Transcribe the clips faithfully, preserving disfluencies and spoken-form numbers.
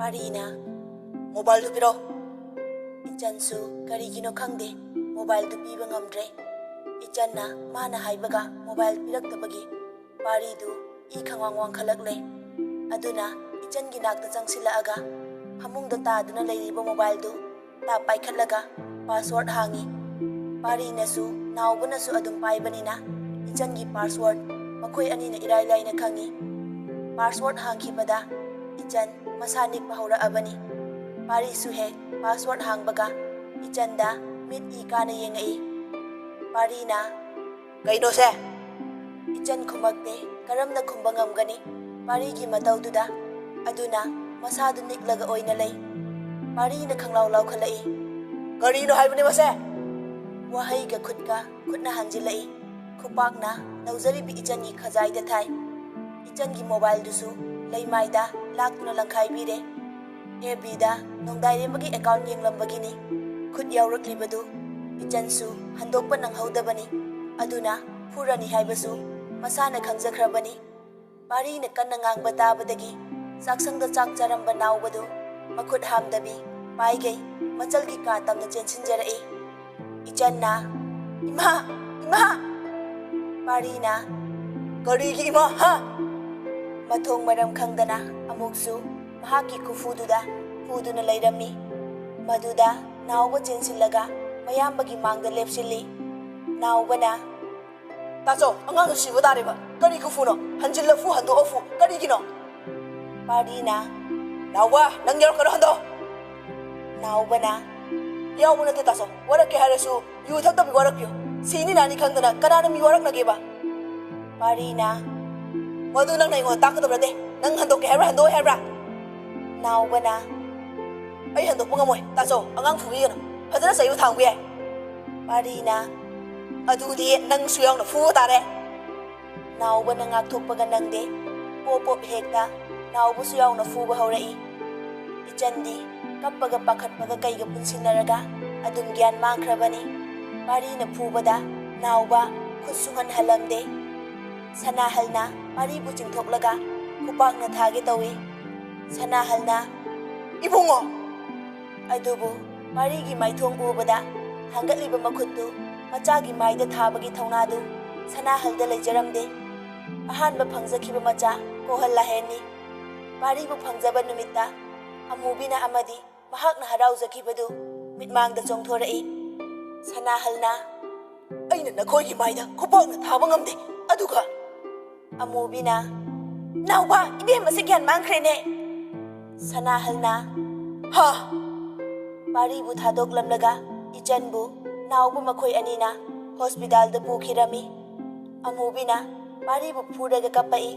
ꯄꯥꯔꯤꯅ, "ꯃꯣꯕꯥꯏꯜꯗꯨ ꯄꯤꯔꯛꯑꯣ꯫" ꯏꯆꯟꯁꯨ ꯀꯔꯤꯒꯤꯅꯣ ꯈꯪꯗꯦ, ꯃꯣꯕꯥꯏꯜꯗꯨ ꯄꯤꯕ ꯉꯝꯗ꯭ꯔꯦ꯫ ꯏꯆꯟꯅ ꯃꯥꯅ ꯍꯥꯏꯕꯒ ꯃꯣꯕꯥꯏꯜ ꯄꯤꯔꯛꯇꯕꯒꯤ ꯄꯥꯔꯤꯗꯨ ꯏ ꯈꯪꯋꯥꯡ ꯋꯥꯡꯈꯠꯂꯛꯂꯦ꯫ ꯑꯗꯨꯅ ꯏꯆꯟꯒꯤ ꯅꯥꯛꯇ ꯆꯪꯁꯤꯜꯂꯛꯑꯒ ꯐꯃꯨꯡꯗ ꯇꯥꯗꯨꯅ ꯂꯩꯔꯤꯕ ꯃꯣꯕꯥꯏꯜꯗꯨ ꯇꯥꯞ ꯄꯥꯏꯈꯠꯂꯒ ꯄꯥꯁꯋꯥꯔꯗ ꯍꯥꯡꯉꯤ꯫ ꯄꯥꯔꯤꯅꯁꯨ ꯅꯥꯎꯕꯅꯁꯨ ꯑꯗꯨꯝ ꯄꯥꯏꯕꯅꯤꯅ ꯏꯆꯟꯒꯤ ꯄꯥꯁꯋꯥꯔꯗ ꯃꯈꯣꯏ ꯑꯅꯤꯅ ꯏꯔꯥꯏ ꯂꯥꯏꯅ ꯈꯪꯉꯤ꯫ ꯄꯥꯁꯋꯥꯔꯗ ꯍꯥꯡꯈꯤꯕꯗ ꯏꯆꯟ ꯃꯁꯥ ꯅꯤꯛꯄ ꯍꯧꯔꯛꯑꯕꯅꯤ꯫ ꯄꯥꯔꯤꯁꯨ ꯍꯦꯛ ꯄꯥꯁꯋꯥꯔꯗ ꯍꯥꯡꯕꯒ ꯏꯆꯟꯗ ꯃꯤꯠ ꯏ ꯀꯥꯅ ꯌꯦꯡꯉꯛꯏ꯫ ꯄꯥꯔꯤꯅ, "ꯀꯩꯅꯣꯁꯦ?" ꯏꯆꯟ ꯈꯨꯝꯃꯛꯇꯦ꯫ ꯀꯔꯝꯅ ꯈꯨꯝꯕ ꯉꯝꯒꯅꯤ ꯄꯥꯔꯤꯒꯤ ꯃꯇꯧꯗꯨꯗ? ꯑꯗꯨꯅ ꯃꯁꯥꯗꯨ ꯅꯤꯛꯂꯒ ꯑꯣꯏꯅ ꯂꯩ꯫ ꯄꯥꯔꯤꯅ ꯈꯪꯂꯥꯎ ꯂꯥꯎꯈꯠꯂꯛꯏ꯫ "ꯀꯔꯤꯅꯣ ꯍꯥꯏꯕꯅꯤ ꯃꯁꯦ?" ꯋꯥꯍꯩꯒ ꯈꯨꯠꯀ ꯈꯨꯠꯅ ꯍꯟꯖꯤꯜꯂꯛꯏ꯫ ꯈꯨꯄꯥꯛꯅ ꯂꯧꯖꯔꯤꯕꯤ ꯏꯆꯟꯒꯤ ꯈꯖꯥꯏꯗ ꯊꯥꯏ꯫ ꯏꯆꯟꯒꯤ ꯃꯣꯕꯥꯏꯜꯗꯨꯁꯨ ꯂꯩꯃꯥꯏꯗ ꯂꯥꯛꯇꯨꯅ ꯂꯪꯈꯥꯏꯕꯤꯔꯦ꯫ ꯑꯦꯐ ꯕꯤꯗ ꯅꯣꯡꯗꯥꯏꯔꯦꯝꯕꯒꯤ ꯑꯦꯀꯥꯎꯟ ꯌꯦꯡꯂꯝꯕꯒꯤꯅꯤ꯫ ꯈꯨꯠ ꯌꯥꯎꯔꯛꯂꯤꯕꯗꯨ ꯏꯆꯟꯁꯨ ꯍꯟꯗꯣꯛꯄ ꯅꯪꯍꯧꯗꯕꯅꯤ꯫ ꯑꯗꯨꯅ ꯐꯨꯔꯅꯤ ꯍꯥꯏꯕꯁꯨ ꯃꯁꯥꯅ ꯈꯪꯖꯈ꯭ꯔꯕꯅꯤ꯫ ꯄꯥꯔꯤꯅ ꯀꯟꯅ ꯉꯥꯡꯕ ꯇꯥꯕꯗꯒꯤ ꯆꯥꯛꯁꯪꯗ ꯆꯥꯛ ꯆꯥꯔꯝꯕ ꯅꯥꯎꯕꯗꯨ ꯃꯈꯨꯠ ꯍꯥꯝꯗꯕꯤ ꯄꯥꯏꯒꯩ ꯃꯆꯜꯒꯤ ꯀꯥ ꯇꯝꯅ ꯆꯦꯟꯁꯤꯟꯖꯔꯛꯏ꯫ ꯏꯆꯟꯅ, "ꯏꯃꯥ! ꯏꯃꯥ!" ꯄꯥꯔꯤꯅ, "ꯀꯔꯤꯒꯤ ꯏꯃꯥ, ꯍꯥ?" ꯃꯊꯣꯡ ꯃꯔꯝ ꯈꯪꯗꯅ ꯑꯃꯨꯛꯁꯨ ꯃꯍꯥꯛꯀꯤ ꯈꯨꯐꯨꯗꯨꯗ ꯐꯨꯗꯨꯅ ꯂꯩꯔꯝꯃꯤ꯫ ꯃꯗꯨꯗ ꯅꯥꯎꯕ ꯆꯦꯟꯁꯤꯜꯂꯒ ꯃꯌꯥꯝꯕꯒꯤ ꯃꯥꯡꯗ ꯂꯦꯞꯁꯤꯜꯂꯤ꯫ ꯅꯥꯎꯕꯅ, "ꯇꯥꯆꯧ, ꯑꯉꯥꯡꯗꯨ ꯁꯤꯕ ꯇꯥꯔꯦꯕ꯫ ꯀꯔꯤ ꯈꯨꯐꯨꯅꯣ? ꯍꯟꯖꯤꯜꯂ ꯐꯨ, ꯍꯟꯗꯣꯛꯑ ꯐꯨ꯫ ꯀꯔꯤꯒꯤꯅꯣ?" ꯄꯥꯔꯤꯅ, "ꯅꯥꯎꯕ, ꯅꯪ ꯌꯥꯎꯔꯛꯀꯅꯨ, ꯍꯟꯗꯣꯛ!" ꯅꯥꯎꯕꯅ, "ꯌꯥꯎꯕ ꯅꯠꯇꯦ ꯇꯥꯆꯧ꯫ ꯋꯥꯔꯛꯀꯦ ꯍꯥꯏꯔꯁꯨ ꯌꯨ ꯊꯛꯇꯕꯤ ꯋꯥꯔꯛꯄꯤꯌꯨ꯫ ꯁꯤꯅꯤ ꯅꯥꯅꯤ ꯈꯪꯗꯅ ꯀꯅꯥꯅ ꯃꯤ ꯋꯥꯔꯛꯅꯒꯦꯕ?" ꯄꯥꯔꯤꯅ, "ꯃꯗꯨ ꯅꯪꯅ ꯑꯩꯉꯣꯟꯗ ꯇꯥꯛꯀꯗꯕ ꯅꯠꯇꯦ꯫ ꯅꯪ ꯍꯟꯗꯣꯛꯀꯦ ꯍꯥꯏꯕ꯭ꯔꯥ, ꯍꯟꯗꯣꯛꯑꯣꯏ ꯍꯥꯏꯕ꯭ꯔꯥ?" ꯅꯥꯎꯕꯅ, "ꯑꯩ ꯍꯟꯗꯣꯛꯄ ꯉꯝꯃꯣꯏ ꯇꯥꯆꯧ꯫ ꯑꯉꯥꯡ ꯐꯨꯕꯤꯒꯅꯨ꯫ ꯐꯖꯅ ꯆꯩꯕ ꯊꯥꯡꯕ ꯌꯥꯏ꯫" ꯄꯥꯔꯤꯅ, "ꯑꯗꯨꯗꯤ ꯅꯪꯁꯨ ꯌꯥꯎꯅ ꯐꯨꯕ ꯇꯥꯔꯦ꯫" ꯅꯥꯎꯕꯅ ꯉꯥꯛꯊꯣꯛꯄꯒ ꯅꯪꯗꯦ꯫ ꯄꯣꯞ ꯄꯣꯞ ꯍꯦꯛꯇ ꯅꯥꯎꯕꯁꯨ ꯌꯥꯎꯅ ꯐꯨꯕ ꯍꯧꯔꯛꯏ꯫ ꯏꯆꯟꯗꯤ ꯀꯞꯄꯒ ꯄꯥꯈꯠꯄꯒ ꯀꯩꯒ ꯄꯨꯟꯁꯤꯟꯅꯔꯒ ꯑꯗꯨꯝ ꯒ꯭ꯌꯥꯟ ꯃꯥꯡꯈ꯭ꯔꯕꯅꯤ꯫ ꯄꯥꯔꯤꯅ ꯐꯨꯕꯗ ꯅꯥꯎꯕ ꯈꯨꯠ ꯁꯨꯡꯍꯟ ꯍꯜꯂꯝꯗꯦ꯫ ꯁꯅꯥꯍꯜꯅ ꯄꯥꯔꯤꯕꯨ ꯆꯤꯡꯊꯣꯛꯂꯒ ꯈꯨꯄꯥꯛꯅ ꯊꯥꯒꯦ ꯇꯧꯏ꯫ ꯁꯅꯥꯍꯜꯅ, "ꯏꯕꯨꯡꯉꯣ!" ꯑꯗꯨꯕꯨ ꯄꯥꯔꯤꯒꯤ ꯃꯥꯏꯊꯣꯡ ꯎꯕꯗ ꯊꯥꯡꯒꯠꯂꯤꯕ ꯃꯈꯨꯠꯇꯨ ꯃꯆꯥꯒꯤ ꯃꯥꯏꯗ ꯊꯥꯕꯒꯤ ꯊꯧꯅꯥꯗꯨ ꯁꯅꯥꯍꯜꯗ ꯂꯩꯖꯔꯝꯗꯦ꯫ ꯑꯍꯥꯟꯕ ꯐꯪꯖꯈꯤꯕ ꯃꯆꯥ ꯀꯣꯍꯜ ꯂꯥꯍꯦꯟꯅꯤ꯫ ꯄꯥꯔꯤꯕꯨ ꯐꯪꯖꯕ ꯅꯨꯃꯤꯠꯇ ꯑꯃꯨꯕꯤꯅ ꯑꯃꯗꯤ ꯃꯍꯥꯛꯅ ꯍꯔꯥꯎꯖꯈꯤꯕꯗꯨ ꯃꯤꯠꯃꯥꯡꯗ ꯆꯣꯡꯊꯣꯔꯛꯏ꯫ ꯁꯅꯥꯍꯜꯅ, "ꯑꯩꯅ ꯅꯈꯣꯏꯒꯤ ꯃꯥꯏꯗ ꯈꯨꯄꯥꯛꯅ ꯊꯥꯕ ꯉꯝꯗꯦ, ꯑꯗꯨꯒ" ꯑꯃꯨꯕꯤꯅ, "ꯅꯥꯎꯕ, ꯏꯕꯦꯝꯃꯁꯦ ꯒ꯭ꯌꯥꯟ ꯃꯥꯡꯈ꯭ꯔꯦꯅꯦ!" ꯁꯅꯥꯍꯜꯅ, "ꯍꯥ!" ꯄꯥꯔꯤꯕꯨ ꯊꯥꯗꯣꯛꯂꯝꯂꯒ ꯏꯆꯟꯕꯨ ꯅꯥꯎꯕ ꯃꯈꯣꯏ ꯑꯅꯤꯅ ꯍꯣꯁꯄꯤꯇꯥꯜꯗ ꯄꯨꯈꯤꯔꯝꯃꯤ꯫ ꯑꯃꯨꯕꯤꯅ ꯄꯥꯔꯤꯕꯨ ꯐꯨꯔꯒ ꯀꯞꯄꯛꯏ꯫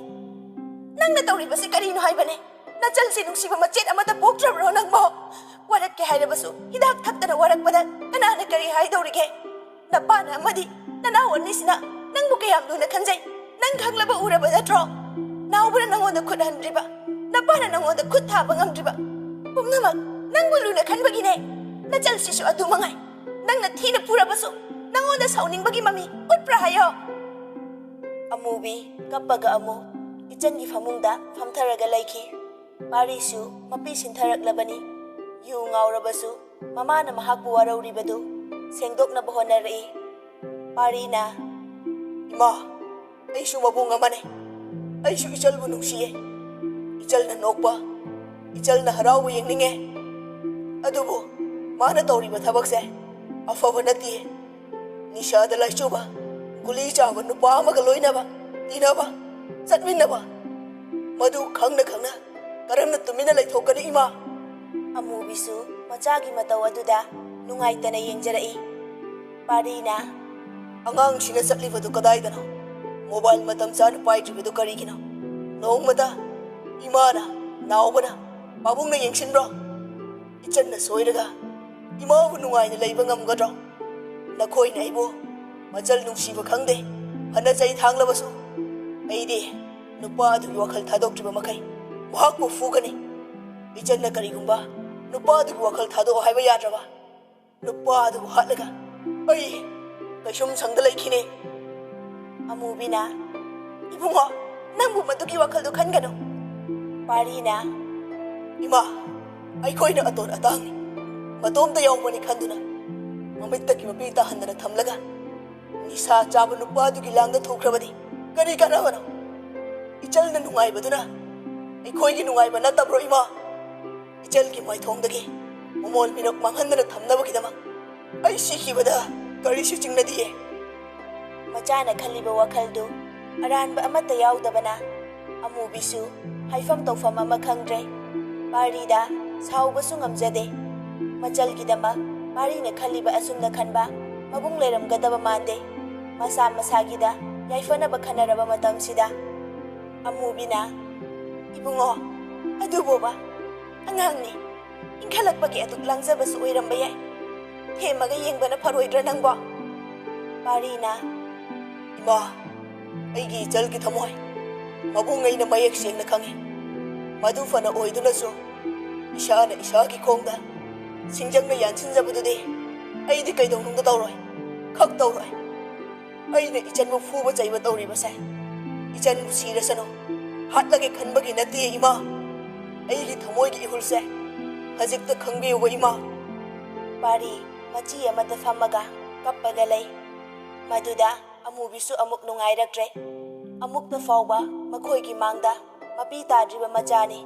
"ꯅꯪꯅ ꯇꯧꯔꯤꯕꯁꯤ ꯀꯔꯤꯅꯣ ꯍꯥꯏꯕꯅꯦ? ꯅꯆꯜꯁꯤ ꯅꯨꯡꯁꯤꯕ ꯃꯆꯦꯠ ꯑꯃꯠꯇ ꯄꯣꯛꯇ꯭ꯔꯕ꯭ꯔꯣ ꯅꯪꯕꯣ? ꯋꯥꯔꯛꯀꯦ ꯍꯥꯏꯔꯕꯁꯨ ꯍꯤꯗꯥꯛ ꯊꯛꯇꯅ ꯋꯥꯔꯛꯄꯗ ꯀꯅꯥꯅ ꯀꯔꯤ ꯍꯥꯏꯗꯧꯔꯤꯒꯦ? ꯅꯄꯥꯅ ꯑꯃꯗꯤ ꯅꯅꯥꯎ ꯑꯅꯤꯁꯤꯅ ꯅꯪꯕꯨ ꯀꯌꯥꯝ ꯂꯨꯅ ꯈꯟꯖꯩ, ꯅꯪ ꯈꯪꯂꯕ ꯎꯔꯕ ꯅꯠꯇ꯭ꯔꯣ? ꯅꯥꯎꯕꯅ ꯅꯉꯣꯟꯗ ꯈꯨꯠ ꯍꯟꯗ꯭ꯔꯤꯕ, ꯅꯄꯥꯅ ꯅꯉꯣꯟꯗ ꯈꯨꯠ ꯊꯥꯕ ꯉꯝꯗ꯭ꯔꯤꯕ, ꯄꯨꯝꯅꯃꯛ ꯅꯪꯕꯨ ꯂꯨꯅ ꯈꯟꯕꯒꯤꯅꯦ꯫ ꯅꯆꯜꯁꯤꯁꯨ ꯑꯗꯨ ꯃꯉꯥꯏ꯫ ꯅꯪꯅ ꯊꯤꯅ ꯐꯨꯔꯕꯁꯨ ꯅꯉꯣꯟꯗ ꯁꯥꯎꯅꯤꯡꯕꯒꯤ ꯃꯃꯤ ꯎꯠꯄ꯭ꯔꯥ ꯍꯥꯏꯌꯣ?" ꯑꯃꯨꯕꯤ ꯀꯞꯄꯒ ꯑꯃꯨꯛ ꯏꯆꯟꯒꯤ ꯐꯃꯨꯡꯗ ꯐꯝꯊꯔꯒ ꯂꯩꯈꯤ꯫ ꯄꯥꯔꯤꯁꯨ ꯃꯄꯤ ꯁꯤꯟꯊꯔꯛꯂꯕꯅꯤ꯫ ꯌꯨ ꯉꯥꯎꯔꯕꯁꯨ ꯃꯃꯥꯅ ꯃꯍꯥꯛꯄꯨ ꯋꯥꯔꯧꯔꯤꯕꯗꯨ ꯁꯦꯡꯗꯣꯛꯅꯕ ꯍꯣꯠꯅꯔꯛꯏ꯫ ꯄꯥꯔꯤꯅ, "ꯏꯃꯥ, ꯑꯩꯁꯨ ꯃꯕꯨꯡ ꯑꯃꯅꯦ꯫ ꯑꯩꯁꯨ ꯏꯆꯜꯕꯨ ꯅꯨꯡꯁꯤꯌꯦ꯫ ꯏꯆꯜꯅ ꯅꯣꯛꯄ, ꯏꯆꯜꯅ ꯍꯔꯥꯎꯕ ꯌꯦꯡꯅꯤꯡꯉꯦ꯫ ꯑꯗꯨꯕꯨ ꯃꯥꯅ ꯇꯧꯔꯤꯕ ꯊꯕꯛꯁꯦ ꯑꯐꯕ ꯅꯠꯇꯤꯌꯦ꯫ ꯅꯤꯁꯥꯗ ꯂꯥꯏꯆꯨꯕ, ꯒꯨꯂꯤ ꯆꯥꯕ ꯅꯨꯄꯥ ꯑꯃꯒ ꯂꯣꯏꯅꯕ, ꯇꯤꯟꯅꯕ, ꯆꯠꯃꯤꯟꯅꯕ, ꯃꯗꯨ ꯈꯪꯅ ꯈꯪꯅ ꯀꯔꯝꯅ ꯇꯨꯃꯤꯟꯅ ꯂꯩꯊꯣꯛꯀꯅꯤ, ꯏꯃꯥ?" ꯑꯃꯨꯕꯤꯁꯨ ꯃꯆꯥꯒꯤ ꯃꯇꯧ ꯑꯗꯨꯗ ꯅꯨꯡꯉꯥꯏꯇꯅ ꯌꯦꯡꯖꯔꯛꯏ꯫ ꯄꯥꯔꯤꯅ, "ꯑꯉꯥꯡꯁꯤꯅ ꯆꯠꯂꯤꯕꯗꯨ ꯀꯗꯥꯏꯗꯅꯣ? ꯃꯣꯕꯥꯏꯜ ꯃꯇꯝ ꯆꯥꯅ ꯄꯥꯏꯗ꯭ꯔꯤꯕꯗꯨ ꯀꯔꯤꯒꯤꯅꯣ? ꯅꯣꯡꯃꯇ ꯏꯃꯥꯅ, ꯅꯥꯎꯕꯅ, ꯄꯥꯕꯨꯡꯅ ꯌꯦꯡꯁꯤꯟꯕ꯭ꯔꯣ? ꯏꯆꯟꯅ ꯁꯣꯏꯔꯒ ꯏꯃꯥꯕꯨ ꯅꯨꯡꯉꯥꯏꯅ ꯂꯩꯕ ꯉꯝꯒꯗ꯭ꯔꯣ? ꯅꯈꯣꯏꯅ ꯑꯩꯕꯨ ꯃꯆꯜ ꯅꯨꯡꯁꯤꯕ ꯈꯪꯗꯦ, ꯐꯅ ꯆꯩ ꯊꯥꯡꯂꯕꯁꯨ ꯑꯩꯗꯤ ꯅꯨꯄꯥ ꯑꯗꯨꯒꯤ ꯋꯥꯈꯜ ꯊꯥꯗꯣꯛꯇ꯭ꯔꯤꯕ ꯃꯈꯩ ꯃꯍꯥꯛꯄꯨ ꯐꯨꯒꯅꯤ꯫ ꯏꯆꯟꯅ ꯀꯔꯤꯒꯨꯝꯕ ꯅꯨꯄꯥ ꯑꯗꯨꯒꯤ ꯋꯥꯈꯜ ꯊꯥꯗꯣꯛꯑꯣ ꯍꯥꯏꯕ ꯌꯥꯗ꯭ꯔꯕ? ꯅꯨꯄꯥ ꯑꯗꯨꯕꯨ ꯍꯥꯠꯂꯒ ꯑꯩ ꯀꯩꯁꯨꯝ ꯁꯪꯗ ꯂꯩꯈꯤꯅꯤ꯫" ꯑꯃꯨꯕꯤꯅ, "ꯏꯕꯨꯡꯉꯣ, ꯅꯪꯕꯨ ꯃꯗꯨꯒꯤ ꯋꯥꯈꯜꯗꯨ ꯈꯟꯒꯅꯨ꯫" ꯄꯥꯔꯤꯅ, "ꯏꯃꯥ, ꯑꯩꯈꯣꯏꯅ ꯑꯇꯣꯟ ꯑꯇꯥꯡꯅꯤ, ꯃꯇꯣꯝꯇ ꯌꯥꯎꯕꯅꯤ ꯈꯟꯗꯨꯅ ꯃꯃꯤꯠꯇꯒꯤ ꯃꯄꯤ ꯇꯥꯍꯟꯗꯅ ꯊꯝꯂꯒ ꯅꯤꯁꯥ ꯆꯥꯕ ꯅꯨꯄꯥꯗꯨꯒꯤ ꯂꯥꯡꯗ ꯊꯨꯈ꯭ꯔꯕꯗꯤ ꯀꯔꯤ ꯀꯥꯟꯅꯕꯅꯣ? ꯏꯆꯜꯅ ꯅꯨꯡꯉꯥꯏꯕꯗꯨꯅ ꯑꯩꯈꯣꯏꯒꯤ ꯅꯨꯡꯉꯥꯏꯕ ꯅꯠꯇꯕ꯭ꯔꯣ, ꯏꯃꯥ? ꯏꯆꯜꯒꯤ ꯃꯥꯏꯊꯣꯡꯗꯒꯤ ꯃꯃꯣꯜ ꯃꯤꯅꯣꯛ ꯃꯥꯡꯍꯟꯗꯅ ꯊꯝꯅꯕꯒꯤꯗꯃꯛ ꯑꯩ ꯁꯤꯈꯤꯕꯗ ꯀꯔꯤꯁꯨ ꯆꯤꯡꯅꯗꯤꯌꯦ꯫ ꯃꯆꯥꯅ ꯈꯜꯂꯤꯕ ꯋꯥꯈꯜꯗꯨ ꯑꯔꯥꯟꯕ ꯑꯃꯠꯇ ꯌꯥꯎꯗꯕꯅ ꯑꯃꯨꯕꯤꯁꯨ ꯍꯥꯏꯐꯝ ꯇꯧꯐꯝ ꯑꯃ ꯈꯪꯗ꯭ꯔꯦ꯫ ꯄꯥꯔꯤꯗ ꯁꯥꯎꯕꯁꯨ ꯉꯝꯖꯗꯦ꯫ ꯃꯆꯜꯒꯤꯗꯃꯛ ꯄꯥꯔꯤꯅ ꯈꯜꯂꯤꯕ ꯑꯁꯨꯝꯅ ꯈꯟꯕ ꯃꯕꯨꯡ ꯂꯩꯔꯝꯒꯗꯕ ꯃꯥꯟꯗꯦ꯫ ꯃꯁꯥ ꯃꯁꯥꯒꯤꯗ ꯌꯥꯏꯐꯅꯕ ꯈꯟꯅꯔꯕ ꯃꯇꯝꯁꯤꯗ ꯑꯃꯨꯕꯤꯅ, "ꯏꯕꯨꯡꯉꯣ, ꯑꯗꯨꯕꯣꯕ ꯑꯉꯥꯡꯅꯤ, ꯏꯟꯈꯠꯂꯛꯄꯒꯤ ꯑꯗꯨꯛ ꯂꯥꯡꯖꯕꯁꯨ ꯑꯣꯏꯔꯝꯕ ꯌꯥꯏ꯫ ꯊꯦꯝꯃꯒ ꯌꯦꯡꯕꯅ ꯐꯔꯣꯏꯗ꯭ꯔꯥ ꯅꯪꯕꯣ?" ꯄꯥꯔꯤꯅ, "ꯏꯃꯥ, ꯑꯩꯒꯤ ꯏꯆꯜꯒꯤ ꯊꯃꯣꯏ ꯃꯕꯨꯡ ꯑꯩꯅ ꯃꯌꯦꯛ ꯁꯦꯡꯅ ꯈꯪꯏ꯫ ꯃꯗꯨ ꯐꯅ ꯑꯣꯏꯗꯨꯅꯁꯨ ꯏꯁꯥꯅ ꯏꯁꯥꯒꯤ ꯈꯣꯡꯗ ꯁꯤꯡꯖꯪꯅ ꯌꯥꯟꯁꯤꯟꯖꯕꯗꯨꯗꯤ ꯑꯩꯗꯤ ꯀꯩꯗꯧꯅꯨꯡꯗ ꯇꯧꯔꯣꯏ, ꯈꯛ ꯇꯧꯔꯣꯏ꯫ ꯑꯩꯅ ꯏꯆꯟꯕꯨ ꯐꯨꯕ ꯆꯩꯕ ꯇꯧꯔꯤꯕꯁꯦ ꯏꯆꯟꯕꯨ ꯁꯤꯔꯁꯅꯨ, ꯍꯥꯠꯂꯒꯦ ꯈꯟꯕꯒꯤ ꯅꯠꯇꯦ, ꯏꯃꯥ꯫ ꯑꯩꯒꯤ ꯊꯃꯣꯏꯒꯤ ꯏꯍꯨꯜꯁꯦ ꯍꯧꯖꯤꯛꯇ ꯈꯪꯕꯤꯌꯨꯕ, ꯏꯃꯥ꯫" ꯄꯥꯔꯤ ꯃꯆꯤ ꯑꯃꯗ ꯐꯝꯃꯒ ꯀꯞꯄꯒ ꯂꯩ꯫ ꯃꯗꯨꯗ ꯑꯃꯨꯕꯤꯁꯨ ꯑꯃꯨꯛ ꯅꯨꯡꯉꯥꯏꯔꯛꯇ꯭ꯔꯦ꯫ ꯑꯃꯨꯛꯇ ꯐꯥꯎꯕ ꯃꯈꯣꯏꯒꯤ ꯃꯥꯡꯗ ꯃꯄꯤ ꯇꯥꯗ꯭ꯔꯤꯕ ꯃꯆꯥꯅꯤ꯫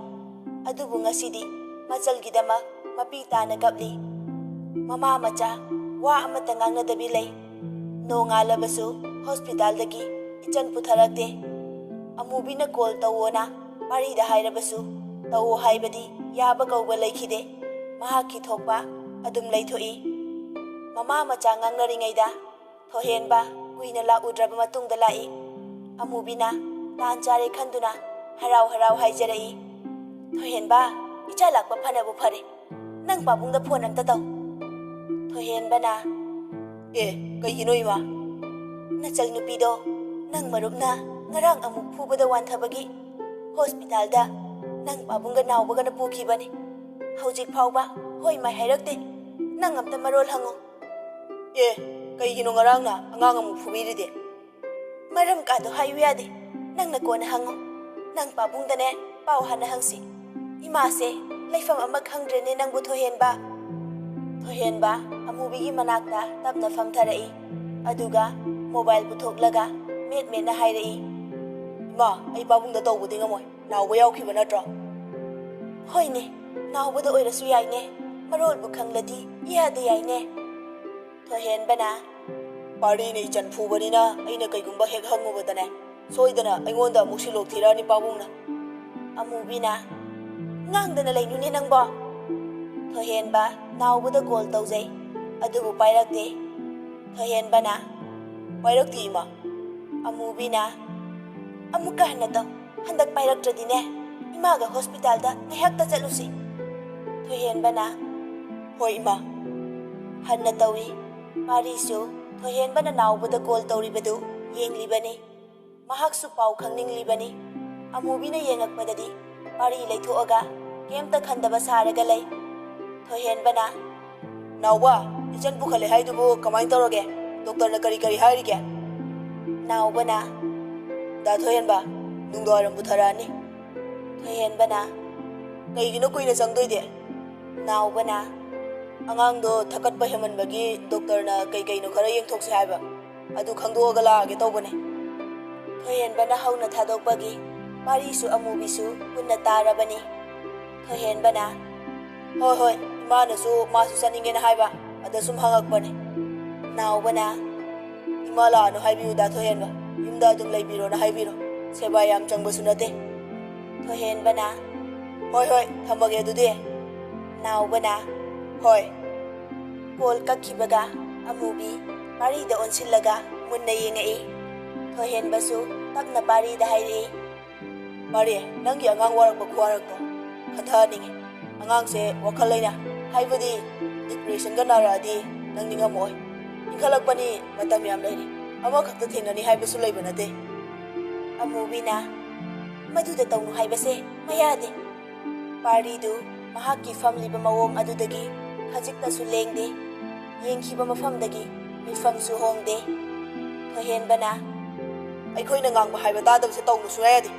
ꯑꯗꯨꯕꯨ ꯉꯁꯤꯗꯤ ꯃꯆꯜꯒꯤꯗꯃꯛ ꯃꯄꯤ ꯇꯥꯅ ꯀꯞꯂꯤ꯫ ꯃꯃꯥ ꯃꯆꯥ ꯋꯥ ꯑꯃꯠꯇ ꯉꯥꯡꯅꯗꯕꯤ ꯂꯩ꯫ ꯅꯣꯡꯉꯥꯜꯂꯕꯁꯨ ꯍꯣꯁꯄꯤꯇꯥꯜꯗꯒꯤ ꯏꯆꯟ ꯄꯨꯊꯔꯛꯇꯦ꯫ ꯑꯃꯨꯕꯤꯅ ꯀꯣꯜ ꯇꯧꯋꯣꯅ ꯄꯥꯔꯤꯗ ꯍꯥꯏꯔꯕꯁꯨ ꯇꯧꯋꯣ ꯍꯥꯏꯕꯗꯤ ꯌꯥꯕ ꯀꯧꯕ ꯂꯩꯈꯤꯗꯦ꯫ ꯃꯍꯥꯛꯀꯤ ꯊꯣꯛꯄ ꯑꯗꯨꯝ ꯂꯩꯊꯣꯛꯏ꯫ ꯃꯃꯥ ꯃꯆꯥ ꯉꯥꯡꯅꯔꯤꯉꯩꯗ ꯊꯣꯏꯍꯦꯟꯕ ꯀꯨꯏꯅ ꯂꯥꯛꯎꯗ꯭ꯔꯕ ꯃꯇꯨꯡꯗ ꯂꯥꯛꯏ꯫ ꯑꯃꯨꯕꯤꯅ ꯇꯥꯟ ꯆꯥꯔꯦ ꯈꯟꯗꯨꯅ ꯍꯔꯥꯎ ꯍꯔꯥꯎ ꯍꯥꯏꯖꯔꯛꯏ, "ꯊꯣꯏꯍꯦꯟꯕ, ꯏꯆꯥ ꯂꯥꯛꯄ ꯐꯅꯕꯨ ꯐꯔꯦ꯫ ꯅꯪ ꯄꯥꯕꯨꯡꯗ ꯐꯣꯟ ꯑꯝꯇ ꯇꯧ꯫" ꯊꯣꯏꯍꯦꯟꯕꯅ, "ꯑꯦ, ꯀꯩꯒꯤꯅꯣ ꯏꯃꯥ?" "ꯅꯆꯜ ꯅꯨꯄꯤꯗꯣ ꯅꯪ ꯃꯔꯨꯞꯅ ꯉꯔꯥꯡ ꯑꯃꯨꯛ ꯐꯨꯕꯗ ꯋꯥꯟꯊꯕꯒꯤ ꯍꯣꯁꯄꯤꯇꯥꯜꯗ ꯅꯪ ꯄꯥꯕꯨꯡꯒ ꯅꯥꯎꯕꯒꯅ ꯄꯨꯈꯤꯕꯅꯤ꯫ ꯍꯧꯖꯤꯛ ꯐꯥꯎꯕ ꯍꯣꯏ ꯃꯥꯏ ꯍꯥꯏꯔꯛꯇꯦ꯫ ꯅꯪ ꯑꯝꯇ ꯃꯔꯣꯜ ꯍꯪꯉꯨ꯫" "ꯑꯦ, ꯀꯩꯒꯤꯅꯣ ꯉꯔꯥꯡꯅ ꯑꯉꯥꯡ ꯑꯃꯨꯛ ꯐꯨꯕꯤꯔꯤꯗꯤ?" "ꯃꯔꯝ ꯀꯥꯗꯣ ꯍꯥꯏꯌꯨ ꯌꯥꯗꯦ꯫ ꯅꯪꯅ ꯀꯣꯟꯅ ꯍꯪꯉꯨ꯫ ꯅꯪ ꯄꯥꯕꯨꯡꯗꯅꯦ ꯄꯥꯎ ꯍꯥꯟꯅ ꯍꯪꯁꯤ꯫ ꯏꯃꯥꯁꯦ ꯂꯩꯐꯝ ꯑꯃ ꯈꯪꯗ꯭ꯔꯦꯅꯦ ꯅꯪꯕꯨ, ꯊꯣꯏꯍꯦꯟꯕ꯫ ꯊꯣꯏꯍꯦꯟꯕ ꯑꯃꯨꯕꯤꯒꯤ ꯃꯅꯥꯛꯇ ꯇꯞꯅ ꯐꯝꯊꯔꯛꯏ꯫ ꯑꯗꯨꯒ ꯃꯣꯕꯥꯏꯜ ꯄꯨꯊꯣꯛꯂꯒ ꯃꯦꯠ ꯃꯦꯠꯅ ꯍꯥꯏꯔꯛꯏ, "ꯏꯃꯥ, ꯑꯩ ꯄꯥꯕꯨꯡꯗ ꯇꯧꯕꯗꯤ ꯉꯝꯃꯣꯏ꯫ ꯅꯥꯎꯕ ꯌꯥꯎꯈꯤꯕ ꯅꯠꯇ꯭ꯔꯣ?" "ꯍꯣꯏꯅꯦ, ꯅꯥꯎꯕꯗ ꯑꯣꯏꯔꯁꯨ ꯌꯥꯏꯅꯦ꯫ ꯃꯔꯣꯜꯕꯨ ꯈꯪꯂꯗꯤ ꯏꯌꯥꯗ ꯌꯥꯏꯅꯦ꯫" ꯊꯣꯏꯍꯦꯟꯕꯅ, "ꯄꯥꯔꯤꯅ ꯏꯆꯟ ꯐꯨꯕꯅꯤꯅ ꯑꯩꯅ ꯀꯩꯒꯨꯝꯕ ꯍꯦꯛ ꯍꯪꯉꯨꯕꯗꯅꯦ, ꯁꯣꯏꯗꯅ ꯑꯩꯉꯣꯟꯗ ꯑꯃꯨꯛ ꯁꯤꯂꯣꯛ ꯊꯤꯔꯛꯑꯅꯤ ꯄꯥꯕꯨꯡꯅ꯫" ꯑꯃꯨꯕꯤꯅ, "ꯉꯥꯡꯗꯅ ꯂꯩꯅꯨꯅꯦ ꯅꯪꯕꯣ꯫" ꯊꯣꯏꯍꯦꯟꯕ ꯅꯥꯎꯕꯗ ꯀꯣꯜ ꯇꯧꯖꯩ, ꯑꯗꯨꯕꯨ ꯄꯥꯏꯔꯛꯇꯦ꯫ ꯊꯣꯏꯍꯦꯟꯕꯅ, "ꯄꯥꯏꯔꯛꯇꯦ ꯏꯃꯥ꯫" ꯑꯃꯨꯕꯤꯅ, "ꯑꯃꯨꯛꯀ ꯍꯟꯅ ꯇꯧ꯫ ꯍꯟꯗꯛ ꯄꯥꯏꯔꯛꯇ꯭ꯔꯗꯤꯅꯦ, ꯏꯃꯥꯒ ꯍꯣꯁꯄꯤꯇꯥꯜꯗ ꯉꯥꯏꯍꯥꯛꯇ ꯆꯠꯂꯨꯁꯤ꯫" ꯊꯣꯏꯍꯦꯟꯕꯅ, "ꯍꯣꯏ ꯏꯃꯥ꯫" ꯍꯟꯅ ꯇꯧꯏ꯫ ꯄꯥꯔꯤꯁꯨ ꯊꯣꯏꯍꯦꯟꯕꯅ ꯅꯥꯎꯕꯗ ꯀꯣꯜ ꯇꯧꯔꯤꯕꯗꯨ ꯌꯦꯡꯂꯤꯕꯅꯤ꯫ ꯃꯍꯥꯛꯁꯨ ꯄꯥꯎ ꯈꯪꯅꯤꯡꯂꯤꯕꯅꯤ꯫ ꯑꯃꯨꯕꯤꯅ ꯌꯦꯡꯉꯛꯄꯗꯗꯤ ꯄꯥꯔꯤ ꯂꯩꯊꯣꯛꯑꯒ ꯀꯩꯝꯇ ꯈꯟꯗꯕ ꯁꯥꯔꯒ ꯂꯩ꯫ ꯊꯣꯏꯍꯦꯟꯕꯅ, "ꯅꯥꯎꯕ, ꯏꯆꯟ ꯄꯨꯈꯠꯂꯦ ꯍꯥꯏꯗꯨꯕꯨ ꯀꯃꯥꯏꯅ ꯇꯧꯔꯒꯦ? ꯗꯣꯛꯇꯔꯅ ꯀꯔꯤ ꯀꯔꯤ ꯍꯥꯏꯔꯤꯒꯦ?" ꯅꯥꯎꯕꯅ, "ꯗꯥ ꯊꯣꯏꯍꯦꯟꯕ, ꯅꯨꯡꯗꯥꯡꯋꯥꯏꯔꯝ ꯄꯨꯊꯔꯛꯑꯅꯤ꯫" ꯊꯣꯏꯍꯦꯟꯕꯅ, "ꯀꯩꯒꯤꯅꯣ ꯀꯨꯏꯅ ꯆꯪꯗꯣꯏꯗꯤ?" ꯅꯥꯎꯕꯅ, "ꯑꯉꯥꯡꯗꯣ ꯊꯛꯀꯠꯄ ꯍꯦꯟꯃꯟꯕꯒꯤ ꯗꯣꯛꯇꯔꯅ ꯀꯩ ꯀꯩꯅꯣ ꯈꯔ ꯌꯦꯡꯊꯣꯛꯁꯦ ꯍꯥꯏꯕ꯫ ꯑꯗꯨ ꯈꯪꯗꯣꯛꯑꯒ ꯂꯥꯛꯑꯒꯦ ꯇꯧꯕꯅꯦ꯫" ꯊꯣꯏꯍꯦꯟꯕꯅ ꯍꯧꯅ ꯊꯥꯗꯣꯛꯄꯒꯤ ꯄꯥꯔꯤꯁꯨ ꯑꯃꯨꯕꯤꯁꯨ ꯄꯨꯟꯅ ꯇꯥꯔꯕꯅꯤ꯫ ꯊꯣꯏꯍꯦꯟꯕꯅ, "ꯍꯣꯏ, ꯍꯣꯏ, ꯏꯃꯥꯅꯁꯨ ꯃꯥꯁꯨ ꯆꯠꯅꯤꯡꯉꯦꯅ ꯍꯥꯏꯕ, ꯑꯗ ꯁꯨꯝ ꯍꯪꯉꯛꯄꯅꯦ꯫" ꯅꯥꯎꯕꯅ, "ꯏꯃꯥ ꯂꯥꯛꯑꯅꯨ ꯍꯥꯏꯕꯤꯌꯨ ꯗꯥ ꯊꯣꯏꯍꯦꯟꯕ, ꯌꯨꯝꯗ ꯑꯗꯨꯝ ꯂꯩꯕꯤꯔꯣꯅ ꯍꯥꯏꯕꯤꯔꯣ, ꯁꯦꯕꯥ ꯌꯥꯝ ꯆꯪꯕꯁꯨ ꯅꯠꯇꯦ꯫" ꯊꯣꯏꯍꯦꯟꯕꯅ, "ꯍꯣꯏ, ꯍꯣꯏ, ꯊꯝꯃꯒꯦ ꯑꯗꯨꯗꯤ꯫" ꯅꯥꯎꯕꯅ, "ꯍꯣꯏ꯫" ꯀꯣꯜ ꯀꯛꯈꯤꯕꯒ ꯑꯃꯨꯕꯤ ꯄꯥꯔꯤꯗ ꯑꯣꯟꯁꯤꯜꯂꯒ ꯃꯨꯟꯅ ꯌꯦꯡꯉꯛꯏ꯫ ꯊꯣꯏꯍꯦꯟꯕꯁꯨ ꯇꯞꯅ ꯄꯥꯔꯤꯗ ꯍꯥꯏꯔꯛꯏ, "ꯄꯥꯔꯤ, ꯅꯪꯒꯤ ꯑꯉꯥꯡ ꯋꯥꯔꯛꯄ ꯈꯨꯋꯥꯔꯛꯇꯣ ꯈꯟꯊꯍꯟꯅꯤꯡꯉꯤ꯫ ꯑꯉꯥꯡꯁꯦ ꯋꯥꯈꯜ ꯂꯩꯅꯥ, ꯍꯥꯏꯕꯗꯤ ꯗꯤꯄ꯭ꯔꯦꯁꯟꯒ ꯅꯥꯔꯛꯑꯗꯤ ꯅꯪ ꯅꯤꯡꯉꯝꯃꯛꯑꯣꯏ꯫ ꯏꯟꯈꯠꯂꯛꯄꯅꯤ, ꯃꯇꯝ ꯌꯥꯝ ꯂꯩꯔꯤ꯫ ꯑꯃꯈꯛꯇ ꯊꯦꯡꯅꯅꯤ ꯍꯥꯏꯕꯁꯨ ꯂꯩꯕ ꯅꯠꯇꯦ꯫" ꯑꯃꯨꯕꯤꯅ, "ꯃꯗꯨꯗ ꯇꯧꯅꯨ ꯍꯥꯏꯕꯁꯦ ꯃꯌꯥꯗꯦ꯫" ꯄꯥꯔꯤꯗꯨ ꯃꯍꯥꯛꯀꯤ ꯐꯝꯂꯤꯕ ꯃꯑꯣꯡ ꯑꯗꯨꯗꯒꯤ ꯈꯖꯤꯛꯇꯁꯨ ꯂꯦꯡꯗꯦ꯫ ꯌꯦꯡꯈꯤꯕ ꯃꯐꯝꯗꯒꯤ ꯃꯤꯠꯐꯝꯁꯨ ꯍꯣꯡꯗꯦ꯫ ꯊꯣꯏꯍꯦꯟꯕꯅ, "ꯑꯩꯈꯣꯏꯅ ꯉꯥꯡꯕ ꯍꯥꯏꯕ ꯇꯥꯗꯕꯁꯦ ꯇꯧꯅꯨ ꯁꯨꯡꯌꯥ ꯌꯥꯗꯦ꯫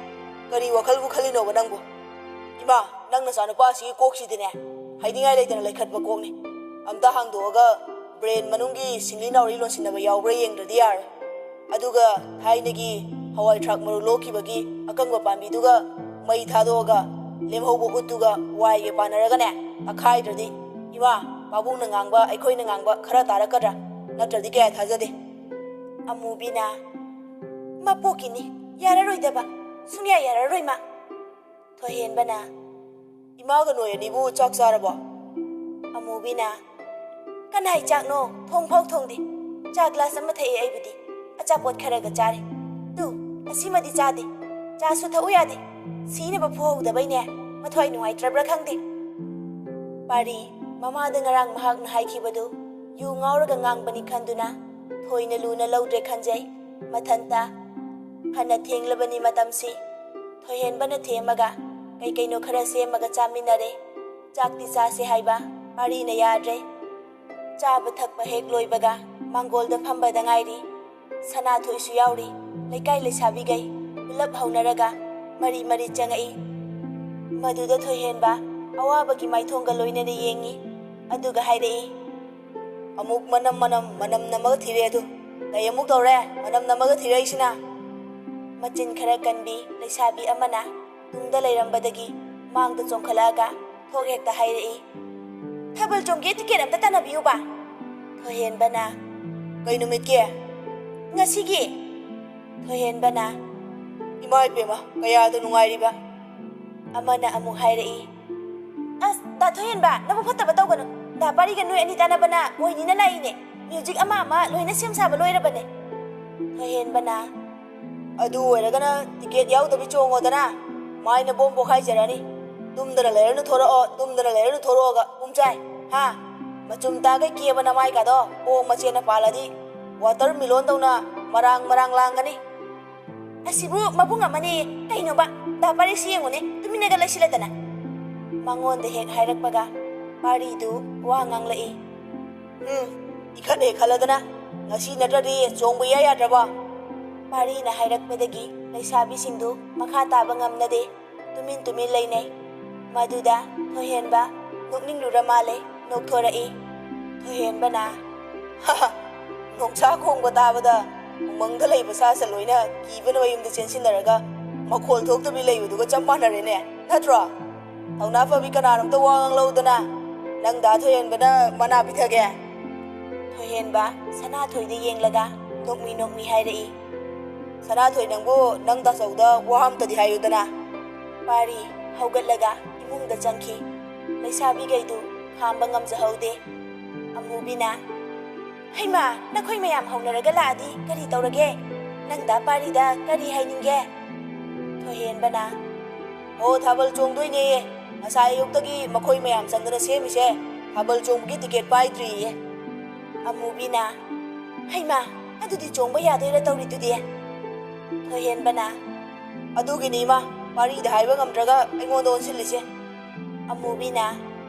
ꯀꯔꯤ ꯋꯥꯈꯜꯕꯨ ꯈꯜꯂꯤꯅꯣꯕ ꯅꯪꯕꯨ? ꯏꯃꯥ!" ꯅꯪ ꯅꯆꯥꯅꯨꯄꯥꯁꯤꯒꯤ ꯀꯣꯛꯁꯤꯗꯤꯅꯦ, ꯍꯥꯏꯅꯤꯡꯉꯥꯏ ꯂꯩꯇꯅ ꯂꯩꯈꯠꯄ ꯀꯣꯛꯅꯤ꯫ ꯑꯝꯇ ꯍꯥꯡꯗꯣꯛꯑꯒ ꯕ꯭ꯔꯦꯟ ꯃꯅꯨꯡꯒꯤ ꯁꯤꯡꯂꯤ ꯅꯥꯎꯔꯤ ꯂꯣꯟꯁꯤꯟꯅꯕ ꯌꯥꯎꯕ꯭ꯔꯥ ꯌꯦꯡꯗ꯭ꯔꯗꯤ ꯌꯥꯔꯣꯏ꯫ ꯑꯗꯨꯒ ꯊꯥꯏꯅꯒꯤ ꯍꯋꯥꯏ ꯊ꯭ꯔꯥꯛ ꯃꯔꯨ ꯂꯣꯛꯈꯤꯕꯒꯤ ꯑꯀꯪꯕ ꯄꯥꯝꯕꯤꯗꯨꯒ ꯃꯩ ꯊꯥꯗꯣꯛꯑꯒ ꯂꯦꯝꯍꯧꯕ ꯎꯠꯇꯨꯒ ꯋꯥꯏꯒ ꯄꯥꯟꯅꯔꯒꯅꯦ, ꯇꯛꯈꯥꯏꯗ꯭ꯔꯗꯤ ꯏꯃꯥ, ꯄꯥꯕꯨꯡꯅ ꯉꯥꯡꯕ, ꯑꯩꯈꯣꯏꯅ ꯉꯥꯡꯕ ꯈꯔ ꯇꯥꯔꯛꯀꯗ꯭ꯔꯥ? ꯅꯠꯇ꯭ꯔꯗꯤ ꯀꯌꯥ ꯊꯥꯖꯗꯦ꯫ ꯑꯃꯨꯕꯤꯅ, "ꯃꯄꯣꯛꯀꯤꯅꯤ, ꯌꯥꯔꯔꯣꯏꯗꯕ, ꯁꯨꯡꯌꯥ ꯌꯥꯔꯔꯣꯏ ꯃꯥ꯫" ꯊꯣꯏꯍꯦꯟꯕꯅ, "ꯏꯃꯥꯒ ꯅꯣꯏ ꯑꯅꯤꯕꯨ ꯆꯥꯛ ꯆꯥꯔꯕꯣ?" ꯑꯃꯨꯕꯤꯅ, "ꯀꯅꯥꯏ ꯆꯥꯛꯅꯣ? ꯊꯣꯡ ꯐꯥꯎ ꯊꯣꯡꯗꯦ꯫ ꯆꯥ ꯒ꯭ꯂꯥꯁ ꯑꯃ ꯊꯛꯑꯦ ꯑꯩꯕꯨꯗꯤ꯫ ꯑꯆꯥꯄꯣꯠ ꯈꯔꯒ ꯆꯥꯔꯦ꯫ ꯇꯨ, ꯑꯁꯤꯃꯗꯤ ꯆꯥꯗꯦ꯫ ꯆꯥꯁꯨ ꯊꯛꯎ ꯌꯥꯗꯦ꯫ ꯁꯤꯅꯕ ꯐꯨꯍꯧꯗꯕꯩꯅꯦ꯫ ꯃꯊ꯭ꯋꯥꯏ ꯅꯨꯡꯉꯥꯏꯇ꯭ꯔꯕ꯭ꯔꯥ ꯈꯪꯗꯦ꯫" ꯄꯥꯔꯤ, ꯃꯃꯥꯗ ꯉꯔꯥꯡ ꯃꯍꯥꯛꯅ ꯍꯥꯏꯈꯤꯕꯗꯨ ꯌꯨ ꯉꯥꯎꯔꯒ ꯉꯥꯡꯕꯅꯤ ꯈꯟꯗꯨꯅ ꯊꯣꯏꯅ ꯂꯨꯅ ꯂꯧꯗ꯭ꯔꯦ ꯈꯟꯖꯩ꯫ ꯃꯊꯟꯇ, ꯐꯅ ꯊꯦꯡꯂꯕꯅꯤ ꯃꯇꯝꯁꯤ꯫ ꯊꯣꯏꯍꯦꯟꯕꯅ ꯊꯦꯝꯃꯒ ꯀꯩ ꯀꯩꯅꯣ ꯈꯔ ꯁꯦꯝꯃꯒ ꯆꯥꯃꯤꯟꯅꯔꯦ꯫ ꯆꯥꯛꯇꯤ ꯆꯥꯁꯦ ꯍꯥꯏꯕ ꯄꯥꯔꯤꯅ ꯌꯥꯗ꯭ꯔꯦ꯫ ꯆꯥꯕ ꯊꯛꯄ ꯍꯦꯛ ꯂꯣꯏꯕꯒ ꯃꯥꯡꯒꯣꯜꯗ ꯐꯝꯕꯗ ꯉꯥꯏꯔꯤ꯫ ꯁꯅꯥꯊꯣꯏꯁꯨ ꯌꯥꯎꯔꯤ꯫ ꯂꯩꯀꯥꯏ ꯂꯩꯁꯥꯕꯤꯈꯩ ꯄꯨꯂꯞ ꯍꯧꯅꯔꯒ ꯃꯔꯤ ꯃꯔꯤ ꯆꯪꯉꯛꯏ꯫ ꯃꯗꯨꯗ ꯊꯣꯏꯍꯦꯟꯕ ꯑꯋꯥꯕꯒꯤ ꯃꯥꯏꯊꯣꯡꯒ ꯂꯣꯏꯅꯅ ꯌꯦꯡꯉꯤ꯫ ꯑꯗꯨꯒ ꯍꯥꯏꯔꯛꯏ, "ꯑꯃꯨꯛ ꯃꯅꯝ, ꯃꯅꯝ, ꯃꯅꯝ ꯅꯝꯃꯒ ꯊꯤꯔꯛꯑꯦ ꯑꯗꯨ꯫ ꯀꯩ ꯑꯃꯨꯛ ꯇꯧꯔꯦ? ꯃꯅꯝ ꯅꯝꯃꯒ ꯊꯤꯔꯛꯏꯁꯤꯅ?" ꯃꯆꯤꯟ ꯈꯔ ꯀꯟꯕꯤ ꯂꯩꯁꯥꯕꯤ ꯑꯃꯅ ꯇꯨꯡꯗ ꯂꯩꯔꯝꯕꯗꯒꯤ ꯃꯥꯡꯗ ꯆꯣꯡꯈꯠꯂꯛꯑꯒ ꯊꯣꯛ ꯍꯦꯛꯇ ꯍꯥꯏꯔꯛꯏ, "ꯊꯥꯕꯜ ꯆꯣꯡꯒꯦ ꯇꯤꯀꯦꯠ ꯑꯝꯇ ꯇꯥꯟꯅꯕꯤꯌꯨꯕ꯫" ꯊꯣꯏꯍꯦꯟꯕꯅ, "ꯀꯩ ꯅꯨꯃꯤꯠꯀꯤ?" "ꯉꯁꯤꯒꯤ꯫" ꯊꯣꯏꯍꯦꯟꯕꯅ, "ꯏꯃꯥ ꯏꯄꯦꯝꯃ, ꯀꯌꯥꯗ ꯅꯨꯡꯉꯥꯏꯔꯤꯕ?" ꯑꯃꯅ ꯑꯃꯨꯛ ꯍꯥꯏꯔꯛꯏ, "ꯑꯁ, ꯗꯥ ꯊꯣꯏꯍꯦꯟꯕ, ꯅꯕꯨꯛ ꯐꯠꯇꯕ ꯇꯧꯒꯅꯨ꯫ ꯗꯥ ꯄꯥꯔꯤꯒ ꯅꯣꯏ ꯑꯅꯤ ꯇꯥꯟꯅꯕꯅ ꯑꯣꯏꯅꯤꯅ ꯂꯥꯛꯏꯅꯦ꯫ ꯃ꯭ꯌꯨꯖꯤꯛ ꯑꯃ ꯑꯃ ꯂꯣꯏꯅ ꯁꯦꯝ ꯁꯥꯕ ꯂꯣꯏꯔꯕꯅꯦ꯫" ꯊꯣꯏꯍꯦꯟꯕꯅ, "ꯑꯗꯨ ꯑꯣꯏꯔꯒꯅ ꯇꯤꯀꯦꯠ ꯌꯥꯎꯗꯕꯤ ꯆꯣꯡꯉꯣꯗꯅ꯫ ꯃꯥꯏ ꯅꯕꯣꯝ ꯄꯣꯈꯥꯏꯖꯔꯅꯤ꯫ ꯇꯨꯝꯗꯅ ꯂꯩꯔꯅꯨ ꯊꯣꯔꯛꯑꯣ, ꯇꯨꯝꯗꯅ ꯂꯩꯔꯅꯨ ꯊꯣꯔꯛꯑꯣꯒ ꯄꯨꯝꯆꯥꯏ꯫ ꯍꯥ? ꯃꯆꯨꯝ ꯇꯥꯈꯩ ꯀꯦꯕ ꯅꯃꯥꯏꯒꯗꯣ ꯄꯣꯝ ꯃꯆꯦꯅ ꯄꯥꯜꯂꯗꯤ ꯋꯥꯇꯔ ꯃꯤꯂꯣꯟꯗꯧꯅ ꯃꯔꯥꯡ ꯃꯔꯥꯡ ꯂꯥꯡꯒꯅꯤ꯫" "ꯑꯁꯤꯕꯨ ꯃꯕꯨꯡ ꯑꯃꯅꯦ ꯀꯩꯅꯣꯕ? ꯗꯥ ꯄꯥꯔꯤꯁꯤ ꯌꯦꯡꯉꯨꯅꯦ, ꯇꯨꯃꯤꯟꯅꯒ ꯂꯩꯁꯤꯜꯂꯗꯅ꯫" ꯃꯉꯣꯟꯗ ꯍꯦꯛ ꯍꯥꯏꯔꯛꯄꯒ ꯄꯥꯔꯤꯗꯨ ꯋꯥ ꯉꯥꯡꯂꯛꯏ꯫ "ꯎꯝ, ꯏꯈꯠ ꯍꯦꯛ ꯈꯠꯂꯗꯅ꯫ ꯉꯁꯤ ꯅꯠꯇ꯭ꯔꯗꯤ ꯆꯣꯡꯕ ꯏꯌꯥ ꯌꯥꯗ꯭ꯔꯕꯣ?" ꯄꯥꯔꯤꯅ ꯍꯥꯏꯔꯛꯄꯗꯒꯤ ꯂꯩꯁꯥꯕꯤꯁꯤꯡꯗꯨ ꯃꯈꯥ ꯇꯥꯕ ꯉꯝꯅꯗꯦ꯫ ꯇꯨꯃꯤꯟ ꯇꯨꯃꯤꯟ ꯂꯩꯅꯩ꯫ ꯃꯗꯨꯗ ꯊꯣꯏꯍꯦꯟꯕ ꯅꯣꯛꯅꯤꯡꯂꯨꯔ ꯃꯥꯜꯂꯦ, ꯅꯣꯛꯊꯣꯔꯛꯏ꯫ ꯊꯣꯏꯍꯦꯟꯕꯅ, "ꯍꯥꯍꯥ, ꯅꯣꯡꯁꯥ ꯈꯣꯡꯕ ꯇꯥꯕꯗ ꯎꯃꯪꯗ ꯂꯩꯕ ꯁꯥ ꯁꯟ ꯂꯣꯏꯅ ꯀꯤꯕꯅ ꯃꯌꯨꯝꯗ ꯆꯦꯟꯁꯤꯟꯅꯔꯒ ꯃꯈꯣꯜ ꯊꯣꯛꯇꯕꯤ ꯂꯩꯕꯗꯨꯒ ꯆꯞ ꯃꯥꯟꯅꯔꯦꯅꯦ, ꯅꯠꯇ꯭ꯔꯣ? ꯊꯧꯅꯥ ꯐꯕꯤ ꯀꯅꯥꯅꯣꯝꯇ ꯋꯥ ꯉꯥꯡꯂꯧꯗꯅ, ꯅꯪ ꯗꯥ ꯊꯣꯏꯍꯦꯟꯕꯅ ꯃꯅꯥ ꯄꯤꯊꯒꯦ?" ꯊꯣꯏꯍꯦꯟꯕ ꯁꯅꯥꯊꯣꯏꯗ ꯌꯦꯡꯂꯒ ꯅꯣꯛꯃꯤ ꯅꯣꯛꯃꯤ ꯍꯥꯏꯔꯛꯏ꯫ "ꯁꯅꯥꯊꯣꯏ, ꯅꯪꯕꯨ ꯅꯪ ꯇꯥꯆꯧꯗ ꯋꯥ ꯑꯝꯇꯗꯤ ꯍꯥꯏꯌꯨꯗꯅ꯫" ꯄꯥꯔꯤ ꯍꯧꯒꯠꯂꯒ ꯏꯃꯨꯡꯗ ꯆꯪꯈꯤ꯫ ꯂꯩꯁꯥꯕꯤꯈꯩꯗꯨ ꯈꯥꯝꯕ ꯉꯝꯖꯍꯧꯗꯦ꯫ ꯑꯃꯨꯕꯤꯅ, "ꯍꯩꯃꯥ, ꯅꯈꯣꯏ ꯃꯌꯥꯝ ꯍꯧꯅꯔꯒ ꯂꯥꯛꯑꯗꯤ ꯀꯔꯤ ꯇꯧꯔꯒꯦ? ꯅꯪ ꯗꯥ ꯄꯥꯔꯤꯗ ꯀꯔꯤ ꯍꯥꯏꯅꯤꯡꯒꯦ?" ꯊꯣꯏꯍꯦꯟꯕꯅ, "ꯑꯣ, ꯊꯥꯕꯜ ꯆꯣꯡꯗꯣꯏꯅꯦꯌꯦ꯫ ꯉꯁꯥꯏ ꯑꯌꯨꯛꯇꯒꯤ ꯃꯈꯣꯏ ꯃꯌꯥꯝ ꯆꯪꯗꯅ ꯁꯦꯝꯃꯤꯁꯦ ꯊꯥꯕꯜ ꯆꯣꯡꯕꯒꯤ ꯇꯤꯀꯦꯠ ꯄꯥꯏꯗ꯭ꯔꯤꯌꯦ꯫" ꯑꯃꯨꯕꯤꯅ, "ꯍꯩꯃꯥ, ꯑꯗꯨꯗꯤ ꯆꯣꯡꯕ ꯌꯥꯗꯣꯏꯔ ꯇꯧꯔꯤꯗꯨꯗꯤ?" ꯊꯣꯏꯍꯦꯟꯕꯅ, "ꯑꯗꯨꯒꯤꯅꯤ ꯏꯃꯥ, ꯄꯥꯔꯤꯗ ꯍꯥꯏꯕ ꯉꯝꯗ꯭ꯔꯒ ꯑꯩꯉꯣꯟꯗ ꯑꯣꯟꯁꯤꯜꯂꯤꯁꯦ꯫" ꯑꯃꯨꯕꯤꯅ,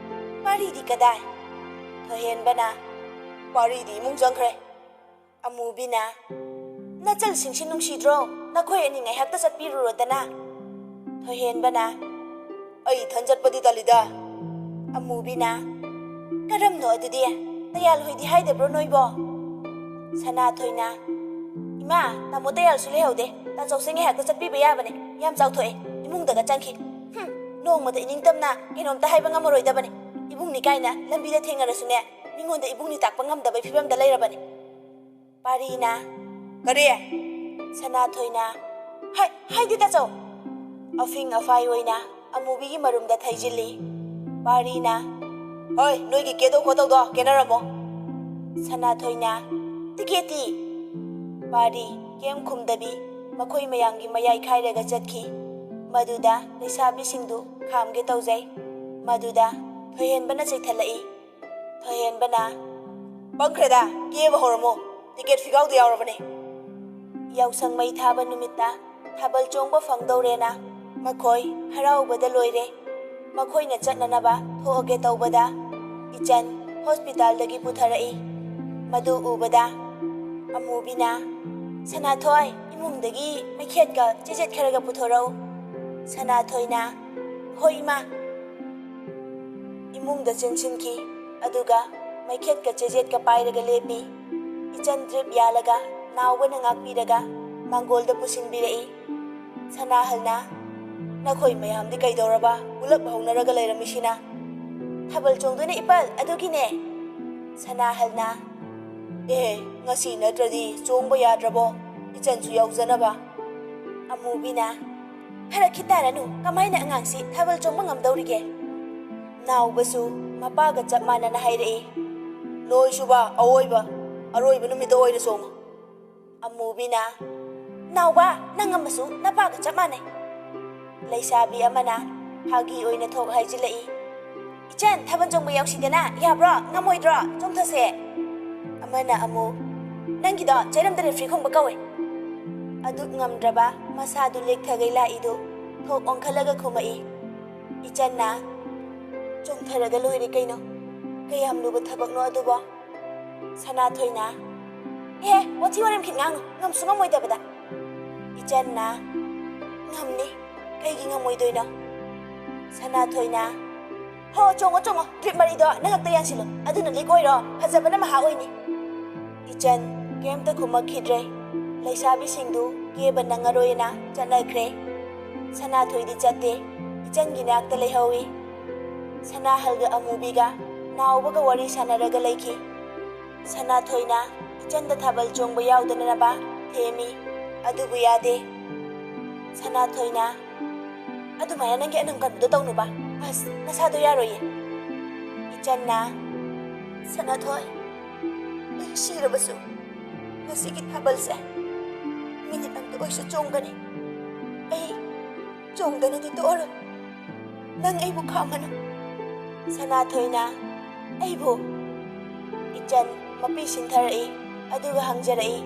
"ꯄꯥꯔꯤꯗꯤ ꯀꯗꯥꯏ?" ꯊꯣꯏꯍꯦꯟꯕꯅ, "ꯄꯥꯔꯤꯗꯤ ꯏꯃꯨꯡ ꯆꯪꯈ꯭ꯔꯦ꯫" ꯑꯃꯨꯕꯤꯅ, "ꯅꯆꯜꯁꯤꯡꯁꯤ ꯅꯨꯡꯁꯤꯗ꯭ꯔꯣ? ꯅꯈꯣꯏ ꯑꯅꯤ ꯉꯥꯏꯍꯥꯛꯇ ꯆꯠꯄꯤꯔꯨꯔꯣꯗꯅ꯫" ꯊꯣꯏꯍꯦꯟꯕꯅ, "ꯑꯩ ꯏꯊꯟ ꯆꯠꯄꯗꯤ ꯇꯜꯂꯤꯗ꯫" ꯑꯃꯨꯕꯤꯅ, "ꯀꯔꯝꯅꯣ ꯑꯗꯨꯗꯤ? ꯇꯌꯥꯜ ꯍꯣꯏꯗꯤ ꯍꯥꯏꯗꯕ꯭ꯔꯣ ꯅꯣꯏꯕꯣ?" ꯁꯅꯥꯊꯣꯏꯅ, "ꯏꯃꯥ, ꯇꯥꯃꯣ ꯇꯌꯥꯜꯁꯨ ꯂꯩꯍꯧꯗꯦ꯫ ꯇꯥꯆꯧꯁꯦ ꯉꯥꯏꯍꯥꯛꯇ ꯆꯠꯄꯤꯕ ꯌꯥꯕꯅꯦ꯫ ꯌꯥꯝ ꯆꯥꯎꯊꯣꯛꯑꯦ꯫ ꯏꯃꯨꯡꯗꯒ ꯆꯪꯈꯤ꯫ ꯍꯨꯝ, ꯅꯣꯡꯃꯗ ꯏꯅꯤꯡꯇꯝꯅ ꯀꯩꯅꯣꯝꯇ ꯍꯥꯏꯕ ꯉꯝꯃꯔꯣꯏꯗꯕꯅꯦ꯫ ꯏꯕꯨꯡꯅꯤ ꯀꯥꯏꯅ ꯂꯝꯕꯤꯗ ꯊꯦꯡꯅꯔꯁꯨꯅꯦ, ꯃꯤꯉꯣꯟꯗ ꯏꯕꯨꯡꯅꯤ ꯇꯥꯛꯄ ꯉꯝꯗꯕꯩ ꯐꯤꯕꯝꯗ ꯂꯩꯔꯕꯅꯦ꯫" ꯄꯥꯔꯤꯅ, "ꯀꯔꯤ?" ꯁꯅꯥꯊꯣꯏꯅ, "ꯍꯥꯏ, ꯍꯥꯏꯗꯤ ꯇꯥꯆꯧ!" ꯑꯐꯤꯡ ꯑꯐꯥꯏ ꯑꯣꯏꯅ ꯑꯃꯨꯕꯤꯒꯤ ꯃꯔꯨꯝꯗ ꯊꯩꯖꯤꯜꯂꯤ꯫ ꯄꯥꯔꯤꯅ, "ꯍꯣꯏ, ꯅꯣꯏꯒꯤ ꯀꯦꯗꯧ ꯈꯣꯠꯇꯧꯗꯣ ꯀꯦꯅꯔꯝꯃꯣ꯫" ꯁꯅꯥꯊꯣꯏꯅ, "ꯇꯤꯀꯦꯠꯇꯤ?" ꯄꯥꯔꯤ ꯀꯦꯝ ꯈꯨꯝꯗꯕꯤ ꯃꯈꯣꯏ ꯃꯌꯥꯝꯒꯤ ꯃꯌꯥꯏ ꯈꯥꯏꯔꯒ ꯆꯠꯈꯤ꯫ ꯃꯗꯨꯗ ꯂꯩꯁꯥꯕꯤꯁꯤꯡꯗꯨ ꯈꯥꯝꯒꯦ ꯇꯧꯖꯩ꯫ ꯃꯗꯨꯗ ꯊꯣꯏꯍꯦꯟꯕꯅ ꯆꯩꯊꯠꯂꯛꯏ꯫ ꯊꯣꯏꯍꯦꯟꯕꯅ, "ꯄꯪꯈ꯭ꯔꯦꯗ, ꯀꯦꯕ ꯍꯧꯔꯝꯃꯣ, ꯇꯤꯀꯦꯠ ꯐꯤꯒꯥꯎꯗ ꯌꯥꯎꯔꯕꯅꯦ꯫" ꯌꯥꯎꯁꯪ ꯃꯩ ꯊꯥꯕ ꯅꯨꯃꯤꯠꯇ ꯊꯥꯕꯜ ꯆꯣꯡꯕ ꯐꯪꯗꯧꯔꯦꯅ ꯃꯈꯣꯏ ꯍꯔꯥꯎꯕꯗ ꯂꯣꯏꯔꯦ꯫ ꯃꯈꯣꯏꯅ ꯆꯠꯅꯅꯕ ꯊꯣꯛꯑꯒꯦ ꯇꯧꯕꯗ ꯏꯆꯟ ꯍꯣꯁꯄꯤꯇꯥꯜꯗꯒꯤ ꯄꯨꯊꯔꯛꯏ꯫ ꯃꯗꯨ ꯎꯕꯗ ꯑꯃꯨꯕꯤꯅ, "ꯁꯅꯥꯊꯣꯏ, ꯏꯃꯨꯡꯗꯒꯤ ꯃꯩꯈꯦꯠꯀ ꯆꯦꯆꯦꯠ ꯈꯔꯒ ꯄꯨꯊꯣꯔꯛꯎ꯫" ꯁꯅꯥꯊꯣꯏꯅ, "ꯍꯣꯏ ꯏꯃꯥ, ꯏꯃꯨꯡꯗ ꯆꯦꯟꯁꯤꯟꯈꯤ꯫ ꯑꯗꯨꯒ ꯃꯩꯈꯦꯠꯀ ꯆꯦꯖꯦꯠꯀ ꯄꯥꯏꯔꯒ ꯂꯦꯞꯄꯤ꯫ ꯏꯆꯟ ꯗ꯭ꯔꯤꯞ ꯌꯥꯜꯂꯒ ꯅꯥꯎꯕꯅ ꯉꯥꯛꯄꯤꯔꯒ ꯃꯥꯡꯒꯣꯜꯗ ꯄꯨꯁꯤꯟꯕꯤꯔꯛꯏ꯫ ꯁꯅꯥꯍꯜꯅ, "ꯅꯈꯣꯏ ꯃꯌꯥꯝꯗꯤ ꯀꯩꯗꯧꯔꯕ? ꯄꯨꯂꯞ ꯍꯧꯅꯔꯒ ꯂꯩꯔꯝꯃꯤꯁꯤꯅ?" "ꯊꯥꯕꯜ ꯆꯣꯡꯗꯣꯏꯅꯦ ꯏꯄꯜ, ꯑꯗꯨꯒꯤꯅꯦ꯫" ꯁꯅꯥꯍꯜꯅ, "ꯑꯦ, ꯉꯁꯤ ꯅꯠꯇ꯭ꯔꯗꯤ ꯆꯣꯡꯕ ꯌꯥꯗ꯭ꯔꯕꯣ? ꯏꯆꯟꯁꯨ ꯌꯥꯎꯖꯅꯕ꯫" ꯑꯃꯨꯕꯤꯅ, "ꯐꯔꯛ ꯈꯤꯇꯥꯔꯅꯨ, ꯀꯃꯥꯏꯅ ꯑꯉꯥꯡꯁꯤ ꯊꯥꯕꯜ ꯆꯣꯡꯕ ꯉꯝꯗꯧꯔꯤꯒꯦ?" ꯅꯥꯎꯕꯁꯨ ꯃꯄꯥꯒ ꯆꯞ ꯃꯥꯟꯅꯅ ꯍꯥꯏꯔꯛꯏ, "ꯅꯣꯏꯁꯨꯕ ꯑꯋꯣꯏꯕ, ꯑꯔꯣꯏꯕ ꯅꯨꯃꯤꯠꯇ ꯑꯣꯏꯅ ꯆꯣꯡꯉꯨ꯫" ꯑꯃꯨꯕꯤꯅ, "ꯅꯥꯎꯕ, ꯅꯪ ꯑꯃꯁꯨ ꯅꯄꯥꯒ ꯆꯞ ꯃꯥꯟꯅꯩ꯫" ꯂꯩꯁꯥꯕꯤ ꯑꯃꯅ ꯐꯥꯒꯤ ꯑꯣꯏꯅ ꯊꯣꯛ ꯍꯥꯏꯖꯤꯜꯂꯛꯏ, "ꯏꯆꯟ, ꯊꯥꯕꯜ ꯆꯣꯡꯕ ꯌꯥꯎꯁꯤꯗꯅ, ꯌꯥꯕ꯭ꯔꯣ? ꯉꯝꯃꯣꯏꯗ꯭ꯔꯣ? ꯆꯣꯡꯊꯁꯦ꯫" ꯑꯃꯅ ꯑꯃꯨꯛ, "ꯅꯪꯒꯤꯗꯣ ꯆꯩꯔꯝꯗ ꯔꯦꯐ꯭ꯔꯤ ꯈꯣꯡꯕ ꯀꯧꯋꯦ꯫" ꯑꯗꯨꯛ ꯉꯝꯗ꯭ꯔꯕ ꯃꯁꯥꯗꯨ ꯂꯦꯛꯊꯒꯩ ꯂꯥꯛꯏꯗꯨ ꯊꯣꯛ ꯑꯣꯟꯈꯠꯂꯒ ꯈꯨꯝꯃꯛꯏ꯫ ꯏꯆꯟꯅ, "ꯆꯣꯡꯊꯔꯒ ꯂꯣꯏꯔꯦ ꯀꯩꯅꯣ, ꯀꯌꯥꯝ ꯂꯨꯕ ꯊꯕꯛꯅꯣ ꯑꯗꯨꯕꯣ?" ꯁꯅꯥꯊꯣꯏꯅ, "ꯑꯦ, ꯋꯥꯊꯤ ꯋꯥꯔꯦꯝ ꯈꯤꯠ ꯉꯥꯡꯅꯨ, ꯉꯝꯁꯨ ꯉꯝꯃꯣꯏꯗꯕꯗ꯫" ꯏꯆꯟꯅ, "ꯉꯝꯅꯤ, ꯀꯩꯒꯤ ꯉꯝꯃꯣꯏꯗꯣꯏꯅꯣ?" ꯁꯅꯥꯊꯣꯏꯅ, "ꯍꯣ, ꯆꯣꯡꯉꯣ, ꯆꯣꯡꯉꯣ, ꯗ꯭ꯔꯤꯞ ꯃꯔꯤꯗꯣ ꯅꯉꯛꯇ ꯌꯥꯟꯁꯤꯜꯂꯣ, ꯑꯗꯨꯅ ꯂꯤꯛ ꯑꯣꯏꯔꯣ, ꯐꯖꯕꯅ ꯃꯍꯥ ꯑꯣꯏꯅꯤ꯫" ꯏꯆꯟ ꯀꯩꯝꯇ ꯈꯨꯝꯃꯛꯈꯤꯗ꯭ꯔꯦ꯫ ꯂꯩꯁꯥꯕꯤꯁꯤꯡꯗꯨ ꯀꯦꯕ ꯅꯪꯉꯔꯣꯏꯅ ꯆꯠꯅꯈ꯭ꯔꯦ꯫ ꯁꯅꯥꯊꯣꯏꯗꯤ ꯆꯠꯇꯦ, ꯏꯆꯟꯒꯤ ꯅꯥꯛꯇ ꯂꯩꯍꯧꯏ꯫ ꯁꯅꯥꯍꯜꯒ ꯑꯃꯨꯕꯤꯒ ꯅꯥꯎꯕꯒ ꯋꯥꯔꯤ ꯁꯥꯟꯅꯔꯒ ꯂꯩꯈꯤ꯫ ꯁꯅꯥꯊꯣꯏꯅ ꯏꯆꯟꯗ ꯊꯥꯕꯜ ꯆꯣꯡꯕ ꯌꯥꯎꯗꯅꯅꯕ ꯊꯦꯝꯃꯤ, ꯑꯗꯨꯕꯨ ꯌꯥꯗꯦ꯫ ꯁꯅꯥꯊꯣꯏꯅ, "ꯑꯗꯨꯃꯥꯏꯅ ꯅꯪꯒꯤ ꯑꯅꯝ ꯀꯟꯕꯗꯣ ꯇꯧꯅꯨꯕ, ꯑꯁ, ꯅꯁꯥꯗꯣ ꯌꯥꯔꯣꯏꯌꯦ꯫" ꯏꯆꯟꯅ, "ꯁꯅꯥꯊꯣꯏ, ꯑꯩ ꯁꯤꯔꯕꯁꯨ ꯉꯁꯤꯒꯤ ꯊꯥꯕꯜꯁꯦ ꯃꯤꯅꯤꯠ ꯑꯝꯇ ꯑꯣꯏꯁꯨ ꯆꯣꯡꯒꯅꯤ꯫ ꯑꯩ ꯆꯣꯡꯗꯅꯗꯤ ꯇꯣꯛꯑꯔꯣꯏ꯫ ꯅꯪ ꯑꯩꯕꯨ ꯈꯥꯝꯃꯅꯨ꯫" ꯁꯅꯥꯊꯣꯏꯅ, "ꯑꯩꯕꯨ?" ꯏꯆꯟ ꯃꯄꯤ ꯁꯤꯟꯊꯔꯛꯏ, ꯑꯗꯨꯒ ꯍꯪꯖꯔꯛꯏ,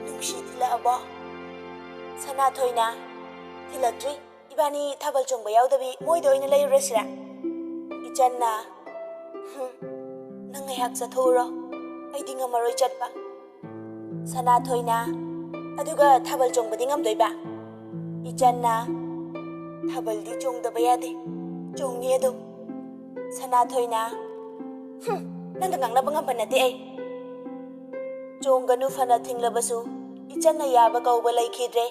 "ꯅꯨꯡꯁꯤ ꯊꯤꯜꯂꯛꯑꯕꯣ?" ꯁꯅꯥꯊꯣꯏꯅ, "ꯊꯤꯜꯂꯛꯇ꯭ꯔꯤ꯫ ꯏꯕꯥꯅꯤ ꯊꯥꯕꯜ ꯆꯣꯡꯕ ꯌꯥꯎꯗꯕꯤ ꯃꯣꯏꯗ ꯑꯣꯏꯅ ꯂꯩꯔꯨꯔꯁꯤꯔꯥ?" ꯏꯆꯟꯅ, "ꯍꯨꯝ, ꯅꯪ ꯉꯥꯏꯍꯥꯛ ꯆꯠꯊꯣꯛꯎꯔꯣ, ꯑꯩꯗꯤ ꯉꯝꯃꯔꯣꯏ ꯆꯠꯄ꯫" ꯁꯅꯥꯊꯣꯏꯅ, "ꯑꯗꯨꯒ ꯊꯥꯕꯜ ꯆꯣꯡꯕꯗꯤ ꯉꯝꯗꯣꯏꯕ?" ꯏꯆꯟꯅ, "ꯊꯥꯕꯜꯗꯤ ꯆꯣꯡꯗꯕ ꯌꯥꯗꯦ, ꯆꯣꯡꯅꯤ ꯑꯗꯨꯝ꯫" ꯁꯅꯥꯊꯣꯏꯅ, "ꯍꯨꯝ, ꯅꯪꯒ ꯉꯥꯡꯅꯕ ꯉꯝꯕ ꯅꯠꯇꯦ ꯑꯩ꯫" ꯆꯣꯡꯒꯅꯨ ꯐꯅ ꯊꯤꯡꯂꯕꯁꯨ ꯏꯆꯟꯅ ꯌꯥꯕ ꯀꯧꯕ ꯂꯩꯈꯤꯗ꯭ꯔꯦ꯫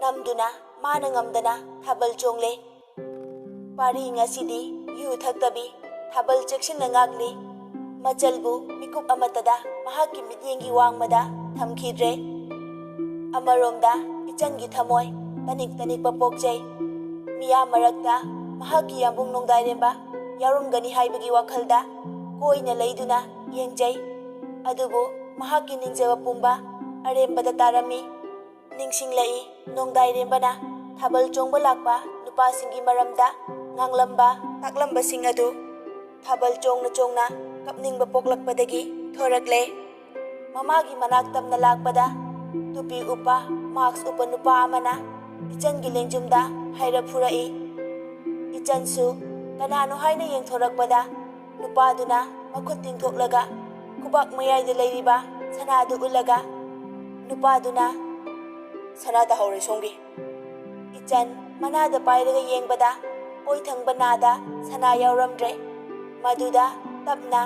ꯅꯝꯗꯨꯅ ꯃꯥꯅ ꯉꯝꯗꯅ ꯊꯥꯕꯜ ꯆꯣꯡꯂꯦ꯫ ꯄꯥꯔꯤ ꯉꯁꯤꯗꯤ ꯌꯨ ꯊꯛꯇꯕꯤ ꯊꯥꯕꯜ ꯆꯦꯛꯁꯤꯟꯅ ꯉꯥꯛꯂꯤ꯫ ꯃꯆꯜꯕꯨ ꯃꯤꯀꯨꯞ ꯑꯃꯠꯇꯗ ꯃꯍꯥꯛꯀꯤ ꯃꯤꯠꯌꯦꯡꯒꯤ ꯋꯥꯡꯃꯗ ꯊꯝꯈꯤꯗ꯭ꯔꯦ꯫ ꯑꯃꯔꯣꯝꯗ ꯏꯆꯟꯒꯤ ꯊꯃꯣꯏ ꯇꯅꯤꯛ ꯇꯅꯤꯛꯄ ꯄꯣꯛꯆꯩ꯫ ꯃꯤꯌꯥꯝ ꯃꯔꯛꯇ ꯃꯍꯥꯛꯀꯤ ꯌꯥꯝꯕꯨꯡ ꯅꯣꯡꯗꯥꯏꯔꯦꯝꯕ ꯌꯥꯎꯔꯝꯒꯅꯤ ꯍꯥꯏꯕꯒꯤ ꯋꯥꯈꯜꯗ ꯀꯣꯏꯅ ꯂꯩꯗꯨꯅ ꯌꯦꯡꯖꯩ꯫ ꯑꯗꯨꯕꯨ ꯃꯍꯥꯛꯀꯤ ꯅꯤꯡꯖꯕ ꯄꯨꯝꯕ ꯑꯔꯦꯝꯕꯗ ꯇꯥꯔꯝꯃꯤ꯫ ꯅꯤꯡꯁꯤꯡꯂꯛꯏ, ꯅꯣꯡꯗꯥꯏꯔꯦꯝꯕꯅ ꯊꯥꯕꯜ ꯆꯣꯡꯕ ꯂꯥꯛꯄ ꯅꯨꯄꯥꯁꯤꯡꯒꯤ ꯃꯔꯝꯗ ꯉꯥꯡꯂꯝꯕ, ꯇꯥꯛꯂꯝꯕꯁꯤꯡ ꯑꯗꯨ꯫ ꯊꯥꯕꯜ ꯆꯣꯡꯅ ꯆꯣꯡꯅ ꯀꯞꯅꯤꯡꯕ ꯄꯣꯛꯂꯛꯄꯗꯒꯤ ꯊꯣꯔꯛꯂꯦ꯫ ꯃꯃꯥꯒꯤ ꯃꯅꯥꯛ ꯇꯝꯅ ꯂꯥꯛꯄꯗ ꯇꯨꯄꯤ ꯎꯞꯄ, ꯃꯥꯛꯁ ꯎꯞꯄ ꯅꯨꯄꯥ ꯑꯃꯅ ꯏꯆꯟꯒꯤ ꯂꯦꯡꯖꯨꯝꯗ ꯍꯥꯏꯔꯞ ꯐꯨꯔꯛꯏ꯫ ꯏꯆꯟꯁꯨ ꯀꯅꯥꯅꯣ ꯍꯥꯏꯅ ꯌꯦꯡꯊꯣꯔꯛꯄꯗ ꯅꯨꯄꯥꯗꯨꯅ ꯃꯈꯨꯠ ꯇꯤꯡꯊꯣꯛꯂꯒ ꯈꯨꯕꯥꯛ ꯃꯌꯥꯏꯗ ꯂꯩꯔꯤꯕ ꯁꯅꯥꯗꯨ ꯎꯠꯂꯒ ꯅꯨꯄꯥꯗꯨꯅ, "ꯁꯅꯥ ꯇꯥꯍꯧꯔꯦ ꯁꯣꯝꯒꯤ꯫" ꯏꯆꯟ ꯃꯅꯥꯗ ꯄꯥꯏꯔꯒ ꯌꯦꯡꯕꯗ ꯑꯣꯏ ꯊꯪꯕ ꯅꯥꯗ ꯁꯅꯥ ꯌꯥꯎꯔꯝꯗ꯭ꯔꯦ꯫ ꯃꯗꯨꯗ ꯇꯞꯅ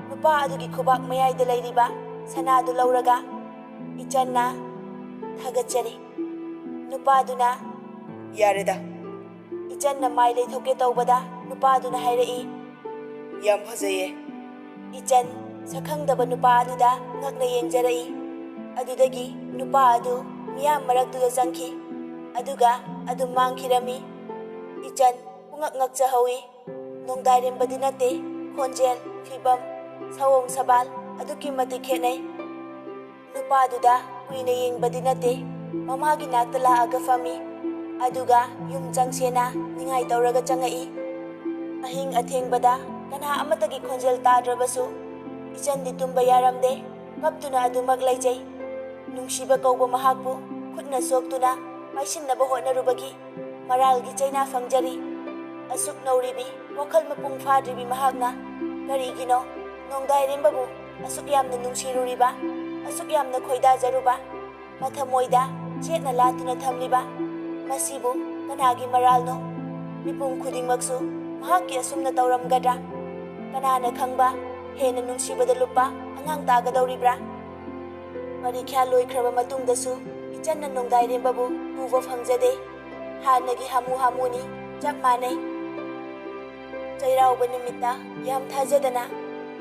ꯅꯨꯄꯥ ꯑꯗꯨꯒꯤ ꯈꯨꯕꯥꯛ ꯃꯌꯥꯏꯗ ꯂꯩꯔꯤꯕ ꯁꯅꯥꯗꯨ ꯂꯧꯔꯒ ꯏꯆꯟꯅ, "ꯊꯥꯒꯠꯆꯔꯤ꯫" ꯅꯨꯄꯥꯗꯨꯅ, "ꯌꯥꯔꯦꯗ꯫" ꯏꯆꯟꯅ ꯃꯥꯏ ꯂꯩꯊꯣꯛꯀꯦ ꯇꯧꯕꯗ ꯅꯨꯄꯥꯗꯨꯅ ꯍꯥꯏꯔꯛꯏ, "ꯌꯥꯝ ꯐꯖꯩꯌꯦ꯫" ꯏꯆꯟ ꯁꯛꯈꯪꯗꯕ ꯅꯨꯄꯥ ꯑꯗꯨꯗ ꯉꯛꯅ ꯌꯦꯡꯖꯔꯛꯏ꯫ ꯑꯗꯨꯗꯒꯤ ꯅꯨꯄꯥ ꯑꯗꯨ ꯃꯤꯌꯥꯝ ꯃꯔꯛꯇꯨꯗ ꯆꯪꯈꯤ꯫ ꯑꯗꯨꯒ ꯑꯗꯨꯝ ꯃꯥꯡꯈꯤꯔꯝꯃꯤ꯫ ꯏꯆꯟ ꯄꯨꯡꯉꯛ ꯉꯛꯆꯍꯧꯏ꯫ ꯅꯣꯡꯗꯥꯏꯔꯦꯝꯕꯗꯤ ꯅꯠꯇꯦ, ꯈꯣꯟꯖꯦꯜ, ꯐꯤꯕꯝ, ꯁꯑꯣꯡ ꯁꯕꯥꯜ ꯑꯗꯨꯛꯀꯤ ꯃꯇꯤꯛ ꯈꯦꯠꯅꯩ꯫ ꯅꯨꯄꯥꯗꯨꯗ ꯀꯨꯏꯅ ꯌꯦꯡꯕꯗꯤ ꯅꯠꯇꯦ, ꯃꯃꯥꯒꯤ ꯅꯥꯛꯇ ꯂꯥꯛꯑꯒ ꯐꯝꯃꯤ꯫ ꯑꯗꯨꯒ ꯌꯨꯝ ꯆꯪꯁꯦꯅ ꯅꯤꯡꯉꯥꯏ ꯇꯧꯔꯒ ꯆꯪꯉꯛꯏ꯫ ꯑꯍꯤꯡ ꯑꯊꯦꯡꯕꯗ ꯀꯅꯥ ꯑꯃꯠꯇꯒꯤ ꯈꯣꯟꯖꯦꯜ ꯇꯥꯗ꯭ꯔꯕꯁꯨ ꯏꯆꯟꯗꯤ ꯇꯨꯝꯕ ꯌꯥꯔꯝꯗꯦ꯫ ꯀꯞꯇꯨꯅ ꯑꯗꯨꯃꯛ ꯂꯩꯖꯩ꯫ ꯅꯨꯡꯁꯤꯕ ꯀꯧꯕ ꯃꯍꯥꯛꯄꯨ ꯈꯨꯠꯅ ꯁꯣꯛꯇꯨꯅ ꯄꯥꯏꯁꯤꯟꯅꯕ ꯍꯣꯠꯅꯔꯨꯕꯒꯤ ꯃꯔꯥꯜꯒꯤ ꯆꯩꯅꯥ ꯐꯪꯖꯔꯤ꯫ ꯑꯁꯨꯛ ꯅꯧꯔꯤꯕꯤ, ꯋꯥꯈꯜ ꯃꯄꯨꯡ ꯐꯥꯗ꯭ꯔꯤꯕꯤ ꯃꯍꯥꯛꯅ ꯀꯔꯤꯒꯤꯅꯣ ꯅꯣꯡꯗꯥꯏꯔꯦꯝꯕꯕꯨ ꯑꯁꯨꯛ ꯌꯥꯝꯅ ꯅꯨꯡꯁꯤꯔꯨꯔꯤꯕ, ꯑꯁꯨꯛ ꯌꯥꯝꯅ ꯈꯣꯏꯗꯥꯖꯔꯨꯕ, ꯃꯊꯃꯣꯏꯗ ꯆꯦꯠꯅ ꯂꯥꯠꯇꯨꯅ ꯊꯝꯂꯤꯕ? ꯃꯁꯤꯕꯨ ꯀꯅꯥꯒꯤ ꯃꯔꯥꯜꯅꯣ? ꯃꯤꯄꯨꯝ ꯈꯨꯗꯤꯡꯃꯛꯁꯨ ꯃꯍꯥꯛꯀꯤ ꯑꯁꯨꯝꯅ ꯇꯧꯔꯝꯒꯗ꯭ꯔꯥ? ꯀꯅꯥꯅ ꯈꯪꯕ, ꯍꯦꯟꯅ ꯅꯨꯡꯁꯤꯕꯗ ꯂꯨꯞꯄ ꯑꯉꯥꯡ ꯇꯥꯒꯗꯧꯔꯤꯕ꯭ꯔꯥ? ꯄꯔꯤꯈ꯭ꯌꯥ ꯂꯣꯏꯈ꯭ꯔꯕ ꯃꯇꯨꯡꯗꯁꯨ ꯏꯆꯟꯅ ꯅꯣꯡꯗꯥꯏꯔꯦꯝꯕꯕꯨ ꯎꯕ ꯐꯪꯖꯗꯦ꯫ ꯍꯥꯟꯅꯒꯤ ꯍꯥꯃꯨ ꯍꯥꯃꯨꯅꯤ, ꯆꯞ ꯃꯥꯟꯅꯩ꯫ ꯆꯩꯔꯥꯎꯕ ꯅꯨꯃꯤꯠꯇ ꯌꯥꯝ ꯊꯥꯖꯗꯅ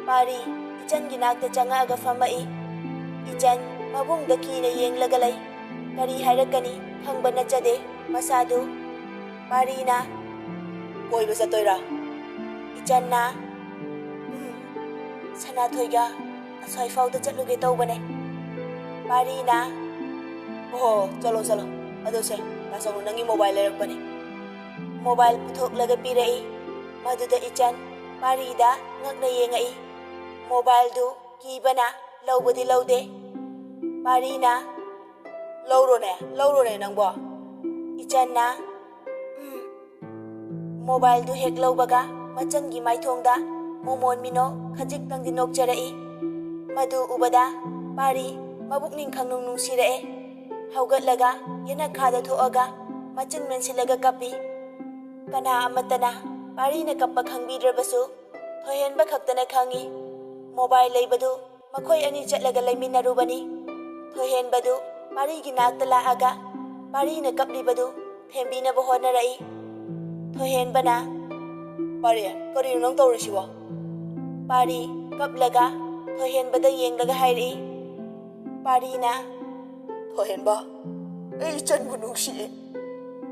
ꯄꯥꯔꯤ ꯏꯆꯟꯒꯤ ꯅꯥꯛꯇ ꯆꯪꯉꯛꯑꯒ ꯐꯝꯃꯛꯏ꯫ ꯏꯆꯟ ꯃꯕꯨꯡꯗ ꯀꯤꯅ ꯌꯦꯡꯂꯒ ꯂꯩ꯫ ꯀꯔꯤ ꯍꯥꯏꯔꯛꯀꯅꯤ ꯈꯪꯕ ꯅꯠꯆꯗꯦ ꯃꯁꯥꯗꯨ꯫ ꯄꯥꯔꯤꯅ, "ꯀꯣꯏꯕ ꯆꯠꯇꯣꯏꯔꯥ?" ꯏꯆꯟꯅ, "ꯎꯝ, ꯁꯅꯥꯊꯣꯏꯒ ꯑꯁ꯭ꯋꯥꯏꯐꯥꯎꯗ ꯆꯠꯂꯨꯒꯦ ꯇꯧꯕꯅꯦ꯫" ꯄꯥꯔꯤꯅ, "ꯑꯣꯍꯣ, ꯆꯠꯂꯣ, ꯆꯠꯂꯣ꯫ ꯑꯗꯣ ꯁꯦ, ꯗꯥ ꯆꯥꯎꯅ ꯅꯪꯒꯤ ꯃꯣꯕꯥꯏꯜ ꯂꯩꯔꯛꯄꯅꯦ꯫" ꯃꯣꯕꯥꯏꯜ ꯄꯨꯊꯣꯛꯂꯒ ꯄꯤꯔꯛꯏ꯫ ꯃꯗꯨꯗ ꯏꯆꯟ ꯄꯥꯔꯤꯗ ꯉꯛꯅ ꯌꯦꯡꯉꯛꯏ꯫ ꯃꯣꯕꯥꯏꯜꯗꯨ ꯀꯤꯕꯅ ꯂꯧꯕꯗꯤ ꯂꯧꯗꯦ꯫ ꯄꯥꯔꯤꯅ, "ꯂꯧꯔꯣꯅꯦ, ꯂꯧꯔꯣꯅꯦ ꯅꯪꯕꯣ꯫" ꯏꯆꯟꯅ, "ꯎꯝ꯫" ꯃꯣꯕꯥꯏꯜꯗꯨ ꯍꯦꯛ ꯂꯧꯕꯒ ꯃꯆꯟꯒꯤ ꯃꯥꯏꯊꯣꯡꯗ ꯃꯣꯃꯣꯟ ꯃꯤꯅꯣꯛ ꯈꯖꯤꯛꯇꯪꯗꯤ ꯅꯣꯛꯆꯔꯛꯏ꯫ ꯃꯗꯨ ꯎꯕꯗ ꯄꯥꯔꯤ ꯃꯕꯨꯛꯅꯤꯡ ꯈꯪꯅꯨꯡ ꯅꯨꯡꯁꯤꯔꯛꯑꯦ꯫ ꯍꯧꯒꯠꯂꯒ ꯌꯦꯅꯈꯥꯗ ꯊꯣꯛꯑꯒ ꯃꯆꯤꯟ ꯃꯦꯟꯁꯤꯜꯂꯒ ꯀꯞꯄꯤ꯫ ꯀꯅꯥ ꯑꯃꯠꯇꯅ ꯄꯥꯔꯤꯅ ꯀꯞꯄ ꯈꯪꯕꯤꯗ꯭ꯔꯕꯁꯨ ꯊꯣꯏꯍꯦꯟꯕ ꯈꯛꯇꯅ ꯈꯪꯏ꯫ ꯃꯣꯕꯥꯏꯜ ꯂꯩꯕꯗꯨ ꯃꯈꯣꯏ ꯑꯅꯤ ꯆꯠꯂꯒ ꯂꯩꯃꯤꯟꯅꯔꯨꯕꯅꯤ꯫ ꯊꯣꯏꯍꯦꯟꯕꯗꯨ ꯄꯥꯔꯤꯒꯤ ꯅꯥꯛꯇ ꯂꯥꯛꯑꯒ ꯄꯥꯔꯤꯅ ꯀꯞꯂꯤꯕꯗꯨ ꯊꯦꯝꯕꯤꯅꯕ ꯍꯣꯠꯅꯔꯛꯏ꯫ ꯊꯣꯏꯍꯦꯟꯕꯅ, "ꯄꯥꯔꯤ, ꯀꯔꯤꯅꯣ ꯅꯪ ꯇꯧꯔꯤꯁꯤꯕꯣ?" ꯄꯥꯔꯤ ꯀꯞꯂꯒ ꯊꯣꯏꯍꯦꯟꯕꯗ ꯌꯦꯡꯂꯒ ꯍꯥꯏꯔꯛꯏ꯫ ꯄꯥꯔꯤꯅ, "ꯊꯣꯏꯍꯦꯟꯕ, ꯑꯩ ꯏꯆꯟꯕꯨ ꯅꯨꯡꯁꯤꯌꯦ꯫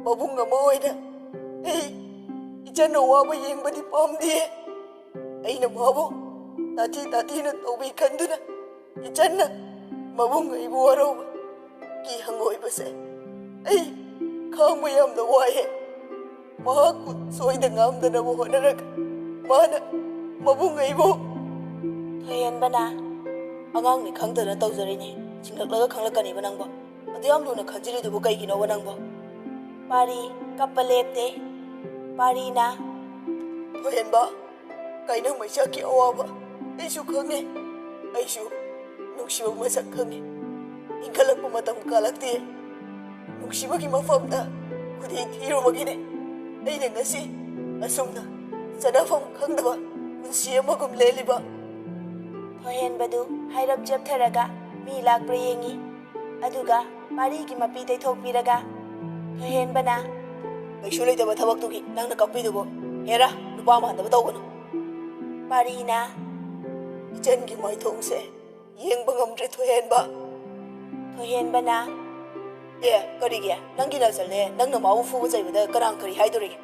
ꯃꯕꯨꯡ ꯑꯃ ꯑꯣꯏꯅ ꯑꯩ ꯏꯆꯟꯅ ꯋꯥꯕ ꯌꯦꯡꯕꯗꯤ ꯄꯥꯝꯗꯦ꯫ ꯑꯩꯅ ꯃꯥꯕꯨ ꯇꯥꯊꯤ ꯇꯥꯊꯤꯅ ꯇꯧꯕꯤ ꯈꯟꯗꯨꯅ ꯏꯆꯟꯅ ꯃꯕꯨꯡ ꯑꯩꯕꯨ ꯋꯥꯔꯧꯕ ꯀꯤ ꯍꯪꯒꯣꯏꯕꯁꯦ ꯑꯩ ꯈꯥꯡꯕ ꯌꯥꯝꯅ ꯋꯥꯏꯌꯦ꯫ ꯃꯍꯥꯛꯄꯨ ꯁꯣꯏꯗ ꯉꯥꯝꯗꯅꯕ ꯍꯣꯠꯅꯔꯒ ꯃꯥꯅ ꯃꯕꯨꯡ ꯑꯩꯕꯨ꯫" ꯊꯣꯏꯍꯦꯟꯕꯅ, "ꯑꯉꯥꯡꯅꯤ ꯈꯪꯗꯅ ꯇꯧꯖꯔꯤꯅꯤ꯫ ꯁꯤꯡꯂꯛꯂꯒ ꯈꯪꯂꯛꯀꯅꯤꯕ ꯅꯪꯕꯣ꯫ ꯑꯗꯨ ꯌꯥꯝ ꯂꯨꯅ ꯈꯟꯖꯤꯜꯂꯤꯗꯨꯕꯨ ꯀꯩꯒꯤꯅꯣꯕ ꯅꯪꯕꯣ?" ꯄꯥꯔꯤ ꯀꯞꯄ ꯂꯦꯞꯇꯦ꯫ ꯄꯥꯔꯤꯅ, "ꯊꯣꯏꯍꯦꯟꯕ, ꯀꯥꯏꯅ ꯃꯩꯆꯥꯛꯀꯤ ꯑꯋꯥꯕ ꯑꯩꯁꯨ ꯈꯪꯉꯦ꯫ ꯑꯩꯁꯨ ꯅꯨꯡꯁꯤꯕ ꯃꯁꯛ ꯈꯪꯉꯦ꯫ ꯏꯟꯈꯠꯂꯛꯄ ꯃꯇꯝ ꯀꯥꯜꯂꯛꯇꯦ꯫ ꯅꯨꯡꯁꯤꯕꯒꯤ ꯃꯐꯝꯗ ꯈꯨꯗꯤ ꯊꯤꯔꯨꯕꯒꯤꯅꯦ ꯑꯩꯅ ꯉꯁꯤ ꯑꯁꯨꯝꯅ ꯆꯠꯅꯐꯝ ꯈꯪꯗꯕ ꯄꯨꯟꯁꯤ ꯑꯃꯒꯨꯝ ꯂꯦꯜꯂꯤꯕ꯫ ꯊꯣꯏꯍꯦꯟꯕꯗꯨ ꯍꯥꯏꯔꯞ ꯆꯦꯞꯊꯔꯒ ꯃꯤ ꯂꯥꯛꯄ꯭ꯔꯥ ꯌꯦꯡꯉꯤ꯫ ꯑꯗꯨꯒ ꯄꯥꯔꯤꯒꯤ ꯃꯄꯤ ꯇꯩꯊꯣꯛꯄꯤꯔꯒ ꯊꯣꯏꯍꯦꯟꯕꯅ, "ꯀꯩꯁꯨ ꯂꯩꯇꯕ ꯊꯕꯛꯇꯨꯒꯤ ꯅꯪꯅ ꯀꯞꯄꯤꯗꯨꯕꯨ? ꯍꯦꯔꯥ, ꯅꯨꯄꯥ ꯃꯥꯟꯗꯕ ꯇꯧꯒꯅꯨ!" ꯄꯥꯔꯤꯅ, "ꯏꯆꯟꯒꯤ ꯃꯥꯏꯊꯣꯡꯁꯦ ꯌꯦꯡꯕ ꯉꯝꯗ꯭ꯔꯦ ꯊꯣꯏꯍꯦꯟꯕ!" ꯊꯣꯏꯍꯦꯟꯕꯅ, "ꯑꯦ, ꯀꯔꯤꯒꯤ? ꯅꯪꯒꯤ ꯅꯆꯜꯅꯦ, ꯅꯪꯅ ꯃꯥꯕꯨ ꯐꯨꯕ ꯆꯩꯕꯗ ꯀꯅꯥ ꯀꯔꯤ ꯍꯥꯏꯗꯣꯔꯤꯒꯦ?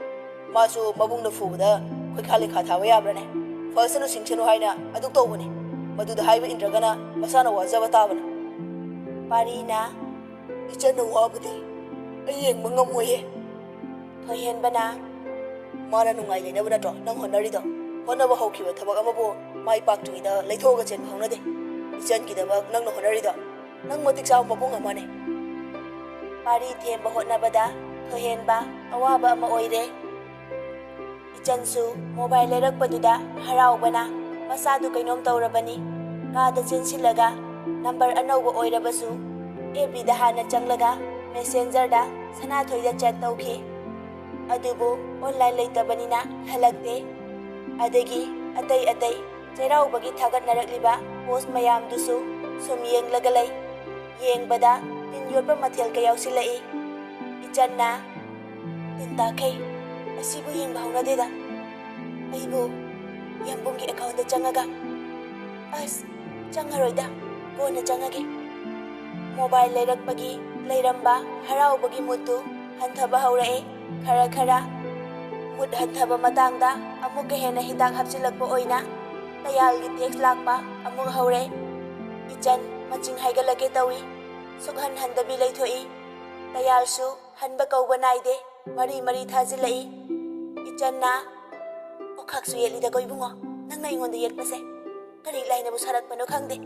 ꯃꯥꯁꯨ ꯃꯕꯨꯡꯅ ꯐꯨꯕꯗ ꯈꯣꯏꯈꯥ ꯂꯩꯈꯥ ꯊꯥꯕ ꯌꯥꯕ꯭ꯔꯥꯅꯦ? ꯐꯁꯅꯨ ꯁꯤꯡꯁꯅꯨ ꯍꯥꯏꯅ ꯑꯗꯨꯛ ꯇꯧꯕꯅꯤ꯫ ꯃꯗꯨꯗ ꯍꯥꯏꯕ ꯏꯟꯗ꯭ꯔꯒꯅ ꯃꯁꯥꯅ ꯋꯥꯖꯕ ꯇꯥꯕꯅꯤ꯫" ꯄꯥꯔꯤꯅ, "ꯏꯆꯟꯅ ꯋꯥꯕꯗꯤ ꯑꯩ ꯌꯦꯡꯕ ꯉꯝꯃꯣꯏꯌꯦ꯫" ꯊꯣꯏꯍꯦꯟꯕꯅ, "ꯃꯥꯅ ꯅꯨꯡꯉꯥꯏ ꯂꯩꯅꯕ ꯅꯠꯇ꯭ꯔꯣ ꯅꯪ ꯍꯣꯠꯅꯔꯤꯗꯣ? ꯍꯣꯠꯅꯕ ꯍꯧꯈꯤꯕ ꯊꯕꯛ ꯑꯃꯕꯨ ꯃꯥꯏ ꯄꯥꯛꯇ꯭ꯔꯤꯉꯩꯗ ꯂꯩꯊꯣꯛꯑꯒ ꯆꯦꯟꯕ ꯍꯧꯅꯗꯦ꯫ ꯏꯆꯟꯒꯤꯗꯃꯛ ꯅꯪꯅ ꯍꯣꯠꯅꯔꯤꯗꯣ ꯅꯪ ꯃꯇꯤꯛ ꯆꯥꯕ ꯃꯕꯨꯡ ꯑꯃꯅꯤ꯫" ꯄꯥꯔꯤ ꯊꯦꯝꯕ ꯍꯣꯠꯅꯕꯗ ꯊꯣꯏꯍꯦꯟꯕ ꯑꯋꯥꯕ ꯑꯃ ꯑꯣꯏꯔꯦ꯫ ꯏꯆꯟꯁꯨ ꯃꯣꯕꯥꯏꯜ ꯂꯩꯔꯛꯄꯗꯨꯗ ꯍꯔꯥꯎꯕꯅ ꯃꯆꯥꯗꯨ ꯀꯩꯅꯣꯝ ꯇꯧꯔꯕꯅꯤ꯫ ꯀꯥꯗ ꯆꯦꯟꯁꯤꯜꯂꯒ ꯅꯝꯕꯔ ꯑꯅꯧꯕ ꯑꯣꯏꯔꯕꯁꯨ ꯑꯦꯐ ꯕꯤꯗ ꯍꯥꯟꯅ ꯆꯪꯂꯒ ꯃꯦꯁꯦꯟꯖꯔꯗ ꯁꯅꯥꯊꯣꯏꯗ ꯆꯦꯠ ꯇꯧꯈꯤ꯫ ꯑꯗꯨꯕꯨ ꯑꯣꯟꯂꯥꯏꯟ ꯂꯩꯇꯕꯅꯤꯅ ꯍꯜꯂꯛꯇꯦ꯫ ꯑꯗꯒꯤ ꯑꯇꯩ ꯑꯇꯩ ꯆꯩꯔꯥꯎꯕꯒꯤ ꯊꯥꯒꯠꯅꯔꯛꯂꯤꯕ ꯄꯣꯁ ꯃꯌꯥꯝꯗꯨꯁꯨ ꯁꯨꯝ ꯌꯦꯡꯂꯒ ꯂꯩ꯫ ꯌꯦꯡꯕꯗ ꯇꯤꯟ ꯌꯣꯠꯄ ꯃꯊꯦꯜꯒ ꯌꯥꯎꯁꯤꯜꯂꯛꯏ꯫ ꯏꯆꯟꯅ, "ꯇꯤꯟ ꯇꯥꯈꯩ, ꯑꯁꯤꯕꯨ ꯌꯦꯡꯕ ꯍꯧꯅꯗꯦꯗ꯫ ꯑꯩꯕꯨ ꯌꯥꯝꯕꯨꯡꯒꯤ ꯑꯦꯀꯥꯎꯟꯗ ꯆꯪꯉꯒ, ꯑꯁ, ꯆꯪꯉꯔꯣꯏꯗ, ꯀꯣꯟꯅ ꯆꯪꯉꯒꯦ꯫" ꯃꯣꯕꯥꯏꯜ ꯂꯩꯔꯛꯄꯒꯤ ꯂꯩꯔꯝꯕ ꯍꯔꯥꯎꯕꯒꯤ ꯃꯨꯠꯇꯨ ꯍꯟꯊꯕ ꯍꯧꯔꯛꯑꯦ ꯈꯔ ꯈꯔ꯫ ꯃꯨꯠ ꯍꯟꯊꯕ ꯃꯇꯥꯡꯗ ꯑꯃꯨꯛꯀ ꯍꯦꯟꯅ ꯍꯤꯗꯥꯛ ꯍꯥꯞꯆꯤꯜꯂꯛꯄ ꯑꯣꯏꯅ ꯇꯌꯥꯜꯒꯤ ꯇꯦꯛꯁ ꯂꯥꯛꯄ ꯑꯃꯨꯛ ꯍꯧꯔꯦ꯫ ꯏꯆꯟ ꯃꯆꯤꯡ ꯍꯥꯏꯒꯠꯂꯛꯀꯦ ꯇꯧꯏ꯫ ꯁꯨꯛꯍꯟ ꯍꯟꯗꯕꯤ ꯂꯩꯊꯣꯛꯏ꯫ ꯇꯌꯥꯜꯁꯨ ꯍꯟꯕ ꯀꯧꯕ ꯅꯥꯏꯗꯦ, ꯃꯔꯤ ꯃꯔꯤ ꯊꯥꯖꯤꯜꯂꯛꯏ꯫ ꯏꯆꯟꯅ, "ꯑꯣꯈꯥꯛꯁꯨ ꯌꯦꯠꯂꯤꯗꯀꯣ ꯏꯕꯨꯡꯉꯣ, ꯅꯪꯅ ꯑꯩꯉꯣꯟꯗ ꯌꯦꯠꯄꯁꯦ꯫ ꯀꯔꯤ ꯂꯥꯏꯅꯕꯨ ꯁꯥꯔꯛꯄꯅꯣ ꯈꯪꯗꯦ꯫"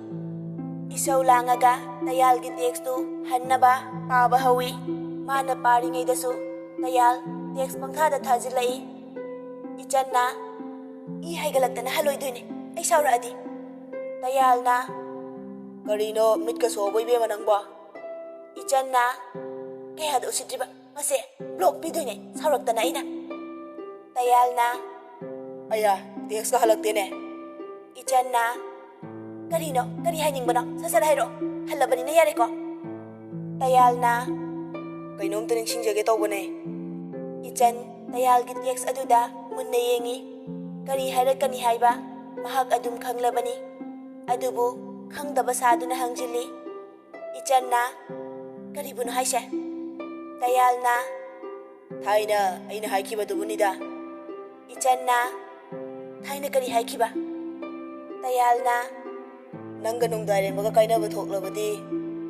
ꯏꯁꯧ ꯂꯥꯡꯉꯒ ꯇꯌꯥꯜꯒꯤ ꯇꯦꯛꯁꯇꯨ ꯍꯟꯅꯕ ꯄꯥꯕ ꯍꯧꯏ꯫ ꯃꯥꯅ ꯄꯥꯔꯤꯉꯩꯗꯁꯨ ꯇꯌꯥꯜ ꯇꯦꯛꯁ ꯄꯪꯊꯥꯗ ꯊꯥꯖꯤꯜꯂꯛꯏ꯫ ꯏꯆꯟꯅ, "ꯏ ꯍꯥꯏꯒꯠꯂꯛꯇꯅ ꯍꯜꯂꯣꯏꯗꯣꯏꯅꯦ ꯑꯩ ꯁꯥꯎꯔꯛꯑꯗꯤ꯫" ꯇꯌꯥꯜꯅ, "ꯀꯔꯤꯅꯣ ꯃꯤꯠꯀ ꯁꯣꯛꯑꯕꯣ ꯏꯕꯦꯝꯃ ꯅꯪꯕꯣ?" ꯏꯆꯟꯅ, "ꯀꯌꯥꯗ ꯎꯁꯤꯠꯇ꯭ꯔꯤꯕ? ꯃꯁꯦ ꯕ꯭ꯂꯣꯛ ꯄꯤꯗꯣꯏꯅꯦ ꯁꯥꯎꯔꯛꯇꯅ ꯑꯩꯅ꯫" ꯇꯌꯥꯜꯅ, "ꯑꯌꯥ, ꯇꯦꯛꯁꯀ ꯍꯜꯂꯛꯇꯦꯅꯦ꯫ ꯏꯆꯟꯅ, "ꯀꯔꯤꯅꯣ? ꯀꯔꯤ ꯍꯥꯏꯅꯤꯡꯕꯅꯣ? ꯁꯠ ꯁꯠ ꯍꯥꯏꯔꯛꯑꯣ꯫ ꯍꯜꯂꯕꯅꯤꯅ ꯌꯥꯔꯦꯀꯣ?" ꯇꯌꯥꯜꯅ, "ꯀꯩꯅꯣꯝꯇ ꯅꯤꯡꯁꯤꯡꯖꯒꯦ ꯇꯧꯕꯅꯦ꯫" ꯏꯆꯟ ꯇꯌꯥꯜꯒꯤ ꯇꯦꯛꯁ ꯑꯗꯨꯗ ꯃꯨꯟꯅ ꯌꯦꯡꯉꯤ꯫ ꯀꯔꯤ ꯍꯥꯏꯔꯛꯀꯅꯤ ꯍꯥꯏꯕ ꯃꯍꯥꯛ ꯑꯗꯨꯝ ꯈꯪꯂꯕꯅꯤ꯫ ꯑꯗꯨꯕꯨ ꯈꯪꯗꯕ ꯁꯥꯗꯨꯅ ꯍꯪꯖꯤꯜꯂꯤ꯫ ꯏꯆꯟꯅ, "ꯀꯔꯤꯕꯨꯅꯣ ꯍꯥꯏꯁꯦ?" ꯇꯌꯥꯜꯅ, "ꯊꯥꯏꯅ ꯑꯩꯅ ꯍꯥꯏꯈꯤꯕꯗꯨꯕꯨꯅꯤꯗ꯫" ꯏꯆꯟꯅ, "ꯊꯥꯏꯅ ꯀꯔꯤ ꯍꯥꯏꯈꯤꯕ?" ꯇꯌꯥꯜꯅ, "ꯅꯪꯒ ꯅꯣꯡꯗꯥꯏꯔꯦꯝꯕꯒ ꯀꯥꯏꯅꯕ ꯊꯣꯛꯂꯕꯗꯤ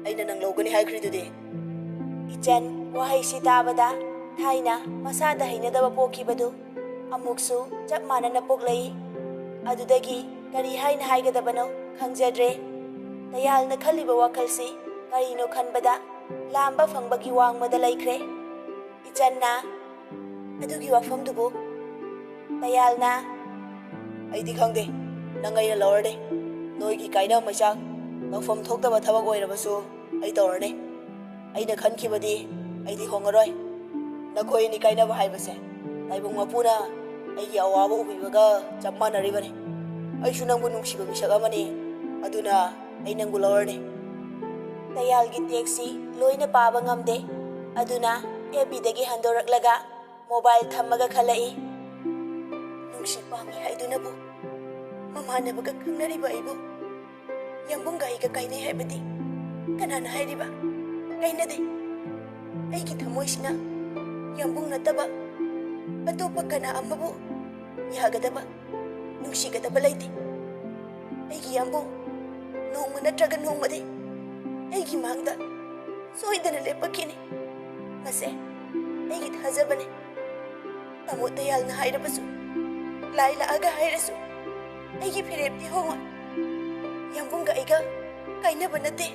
ꯑꯩꯅ ꯅꯪ ꯂꯧꯒꯅꯤ ꯍꯥꯏꯈ꯭ꯔꯤꯗꯨꯗꯤ꯫" ꯏꯆꯟ ꯋꯥꯍꯩꯁꯤ ꯇꯥꯕꯗ ꯊꯥꯏꯅ ꯃꯁꯥꯗ ꯍꯩꯅꯗꯕ ꯄꯣꯛꯈꯤꯕꯗꯨ ꯑꯃꯨꯛꯁꯨ ꯆꯞ ꯃꯥꯟꯅꯅ ꯄꯣꯛꯂꯛꯏ꯫ ꯑꯗꯨꯗꯒꯤ ꯀꯔꯤ ꯍꯥꯏꯅ ꯍꯥꯏꯒꯗꯕꯅꯣ ꯈꯪꯖꯗ꯭ꯔꯦ꯫ ꯇꯌꯥꯜꯅ ꯈꯜꯂꯤꯕ ꯋꯥꯈꯜꯁꯤ ꯀꯔꯤꯅꯣ ꯈꯟꯕꯗ ꯂꯥꯝꯕ ꯐꯪꯕꯒꯤ ꯋꯥꯡꯃꯗ ꯂꯩꯈ꯭ꯔꯦ꯫ ꯏꯆꯟꯅ, "ꯑꯗꯨꯒꯤ ꯋꯥꯐꯝꯗꯨꯕꯨ?" ꯇꯌꯥꯜꯅ, "ꯑꯩꯗꯤ ꯈꯪꯗꯦ꯫ ꯅꯪ ꯑꯩꯅ ꯂꯧꯔꯅꯤ꯫ ꯅꯣꯏꯒꯤ ꯀꯥꯏꯅꯕ ꯃꯩꯆꯥꯛ, ꯇꯧꯐꯝ ꯊꯣꯛꯇꯕ ꯊꯕꯛ ꯑꯣꯏꯔꯕꯁꯨ ꯑꯩ ꯇꯧꯔꯅꯤ꯫ ꯑꯩꯅ ꯈꯟꯈꯤꯕꯗꯤ ꯑꯩꯗꯤ ꯍꯣꯡꯉꯔꯣꯏ꯫ ꯅꯈꯣꯏ ꯑꯅꯤ ꯀꯥꯏꯅꯕ ꯍꯥꯏꯕꯁꯦ ꯇꯥꯏꯕꯪ ꯃꯄꯨꯅ ꯑꯩꯒꯤ ꯑꯋꯥꯕ ꯎꯕꯤꯕꯒ ꯆꯞ ꯃꯥꯟꯅꯔꯤꯕꯅꯤ꯫ ꯑꯩꯁꯨ ꯅꯪꯕꯨ ꯅꯨꯡꯁꯤꯕ ꯃꯤꯁꯛ ꯑꯃꯅꯤ꯫ ꯑꯗꯨꯅ ꯑꯩ ꯅꯪꯕꯨ ꯂꯧꯔꯅꯤ꯫" ꯇꯌꯥꯜꯒꯤ ꯇꯦꯛꯁꯁꯤ ꯂꯣꯏꯅ ꯄꯥꯕ ꯉꯝꯗꯦ꯫ ꯑꯗꯨꯅ ꯑꯦꯐ ꯕꯤꯗꯒꯤ ꯍꯟꯗꯣꯔꯛꯂꯒ ꯃꯣꯕꯥꯏꯜ ꯊꯝꯃꯒ ꯈꯜꯂꯛꯏ꯫ ꯅꯨꯡꯁꯤ ꯄꯥꯝꯃꯤ ꯍꯥꯏꯗꯨꯅꯕꯨ ꯃꯃꯥꯟꯅꯕꯒ ꯈꯪꯅꯔꯤꯕ ꯑꯩꯕꯨ ꯌꯥꯝꯕꯨꯡꯒ ꯑꯩꯒ ꯀꯥꯏꯅꯩ ꯍꯥꯏꯕꯗꯤ ꯀꯅꯥꯅ ꯍꯥꯏꯔꯤꯕ? ꯀꯥꯏꯅꯗꯦ꯫ ꯑꯩꯒꯤ ꯊꯃꯣꯏꯁꯤꯅ ꯌꯥꯝꯕꯨꯡ ꯅꯠꯇꯕ ꯑꯇꯣꯞꯄ ꯀꯅꯥ ꯑꯃꯕꯨ ꯌꯥꯒꯗꯕ, ꯅꯨꯡꯁꯤꯒꯗꯕ ꯂꯩꯇꯦ꯫ ꯑꯩꯒꯤ ꯌꯥꯝꯕꯨꯡ ꯅꯣꯡꯃ ꯅꯠꯇ꯭ꯔꯒ ꯅꯣꯡꯃꯗꯤ ꯑꯩꯒꯤ ꯃꯥꯡꯗ ꯁꯣꯏꯗꯅ ꯂꯦꯞꯄꯛꯈꯤꯅꯤ꯫ ꯃꯁꯦ ꯑꯩꯒꯤ ꯊꯥꯖꯕꯅꯤ꯫ ꯇꯥꯃꯣ ꯇꯌꯥꯜꯅ ꯍꯥꯏꯔꯕꯁꯨ, ꯂꯥꯏ ꯂꯥꯛꯑꯒ ꯍꯥꯏꯔꯁꯨ, ꯑꯩꯒꯤ ꯐꯤꯔꯦꯞꯇꯤ ꯍꯣꯡꯉꯣꯏ꯫ ꯌꯥꯝꯕꯨꯡꯒ ꯑꯩꯒ ꯀꯥꯏꯅꯕ ꯅꯠꯇꯦ꯫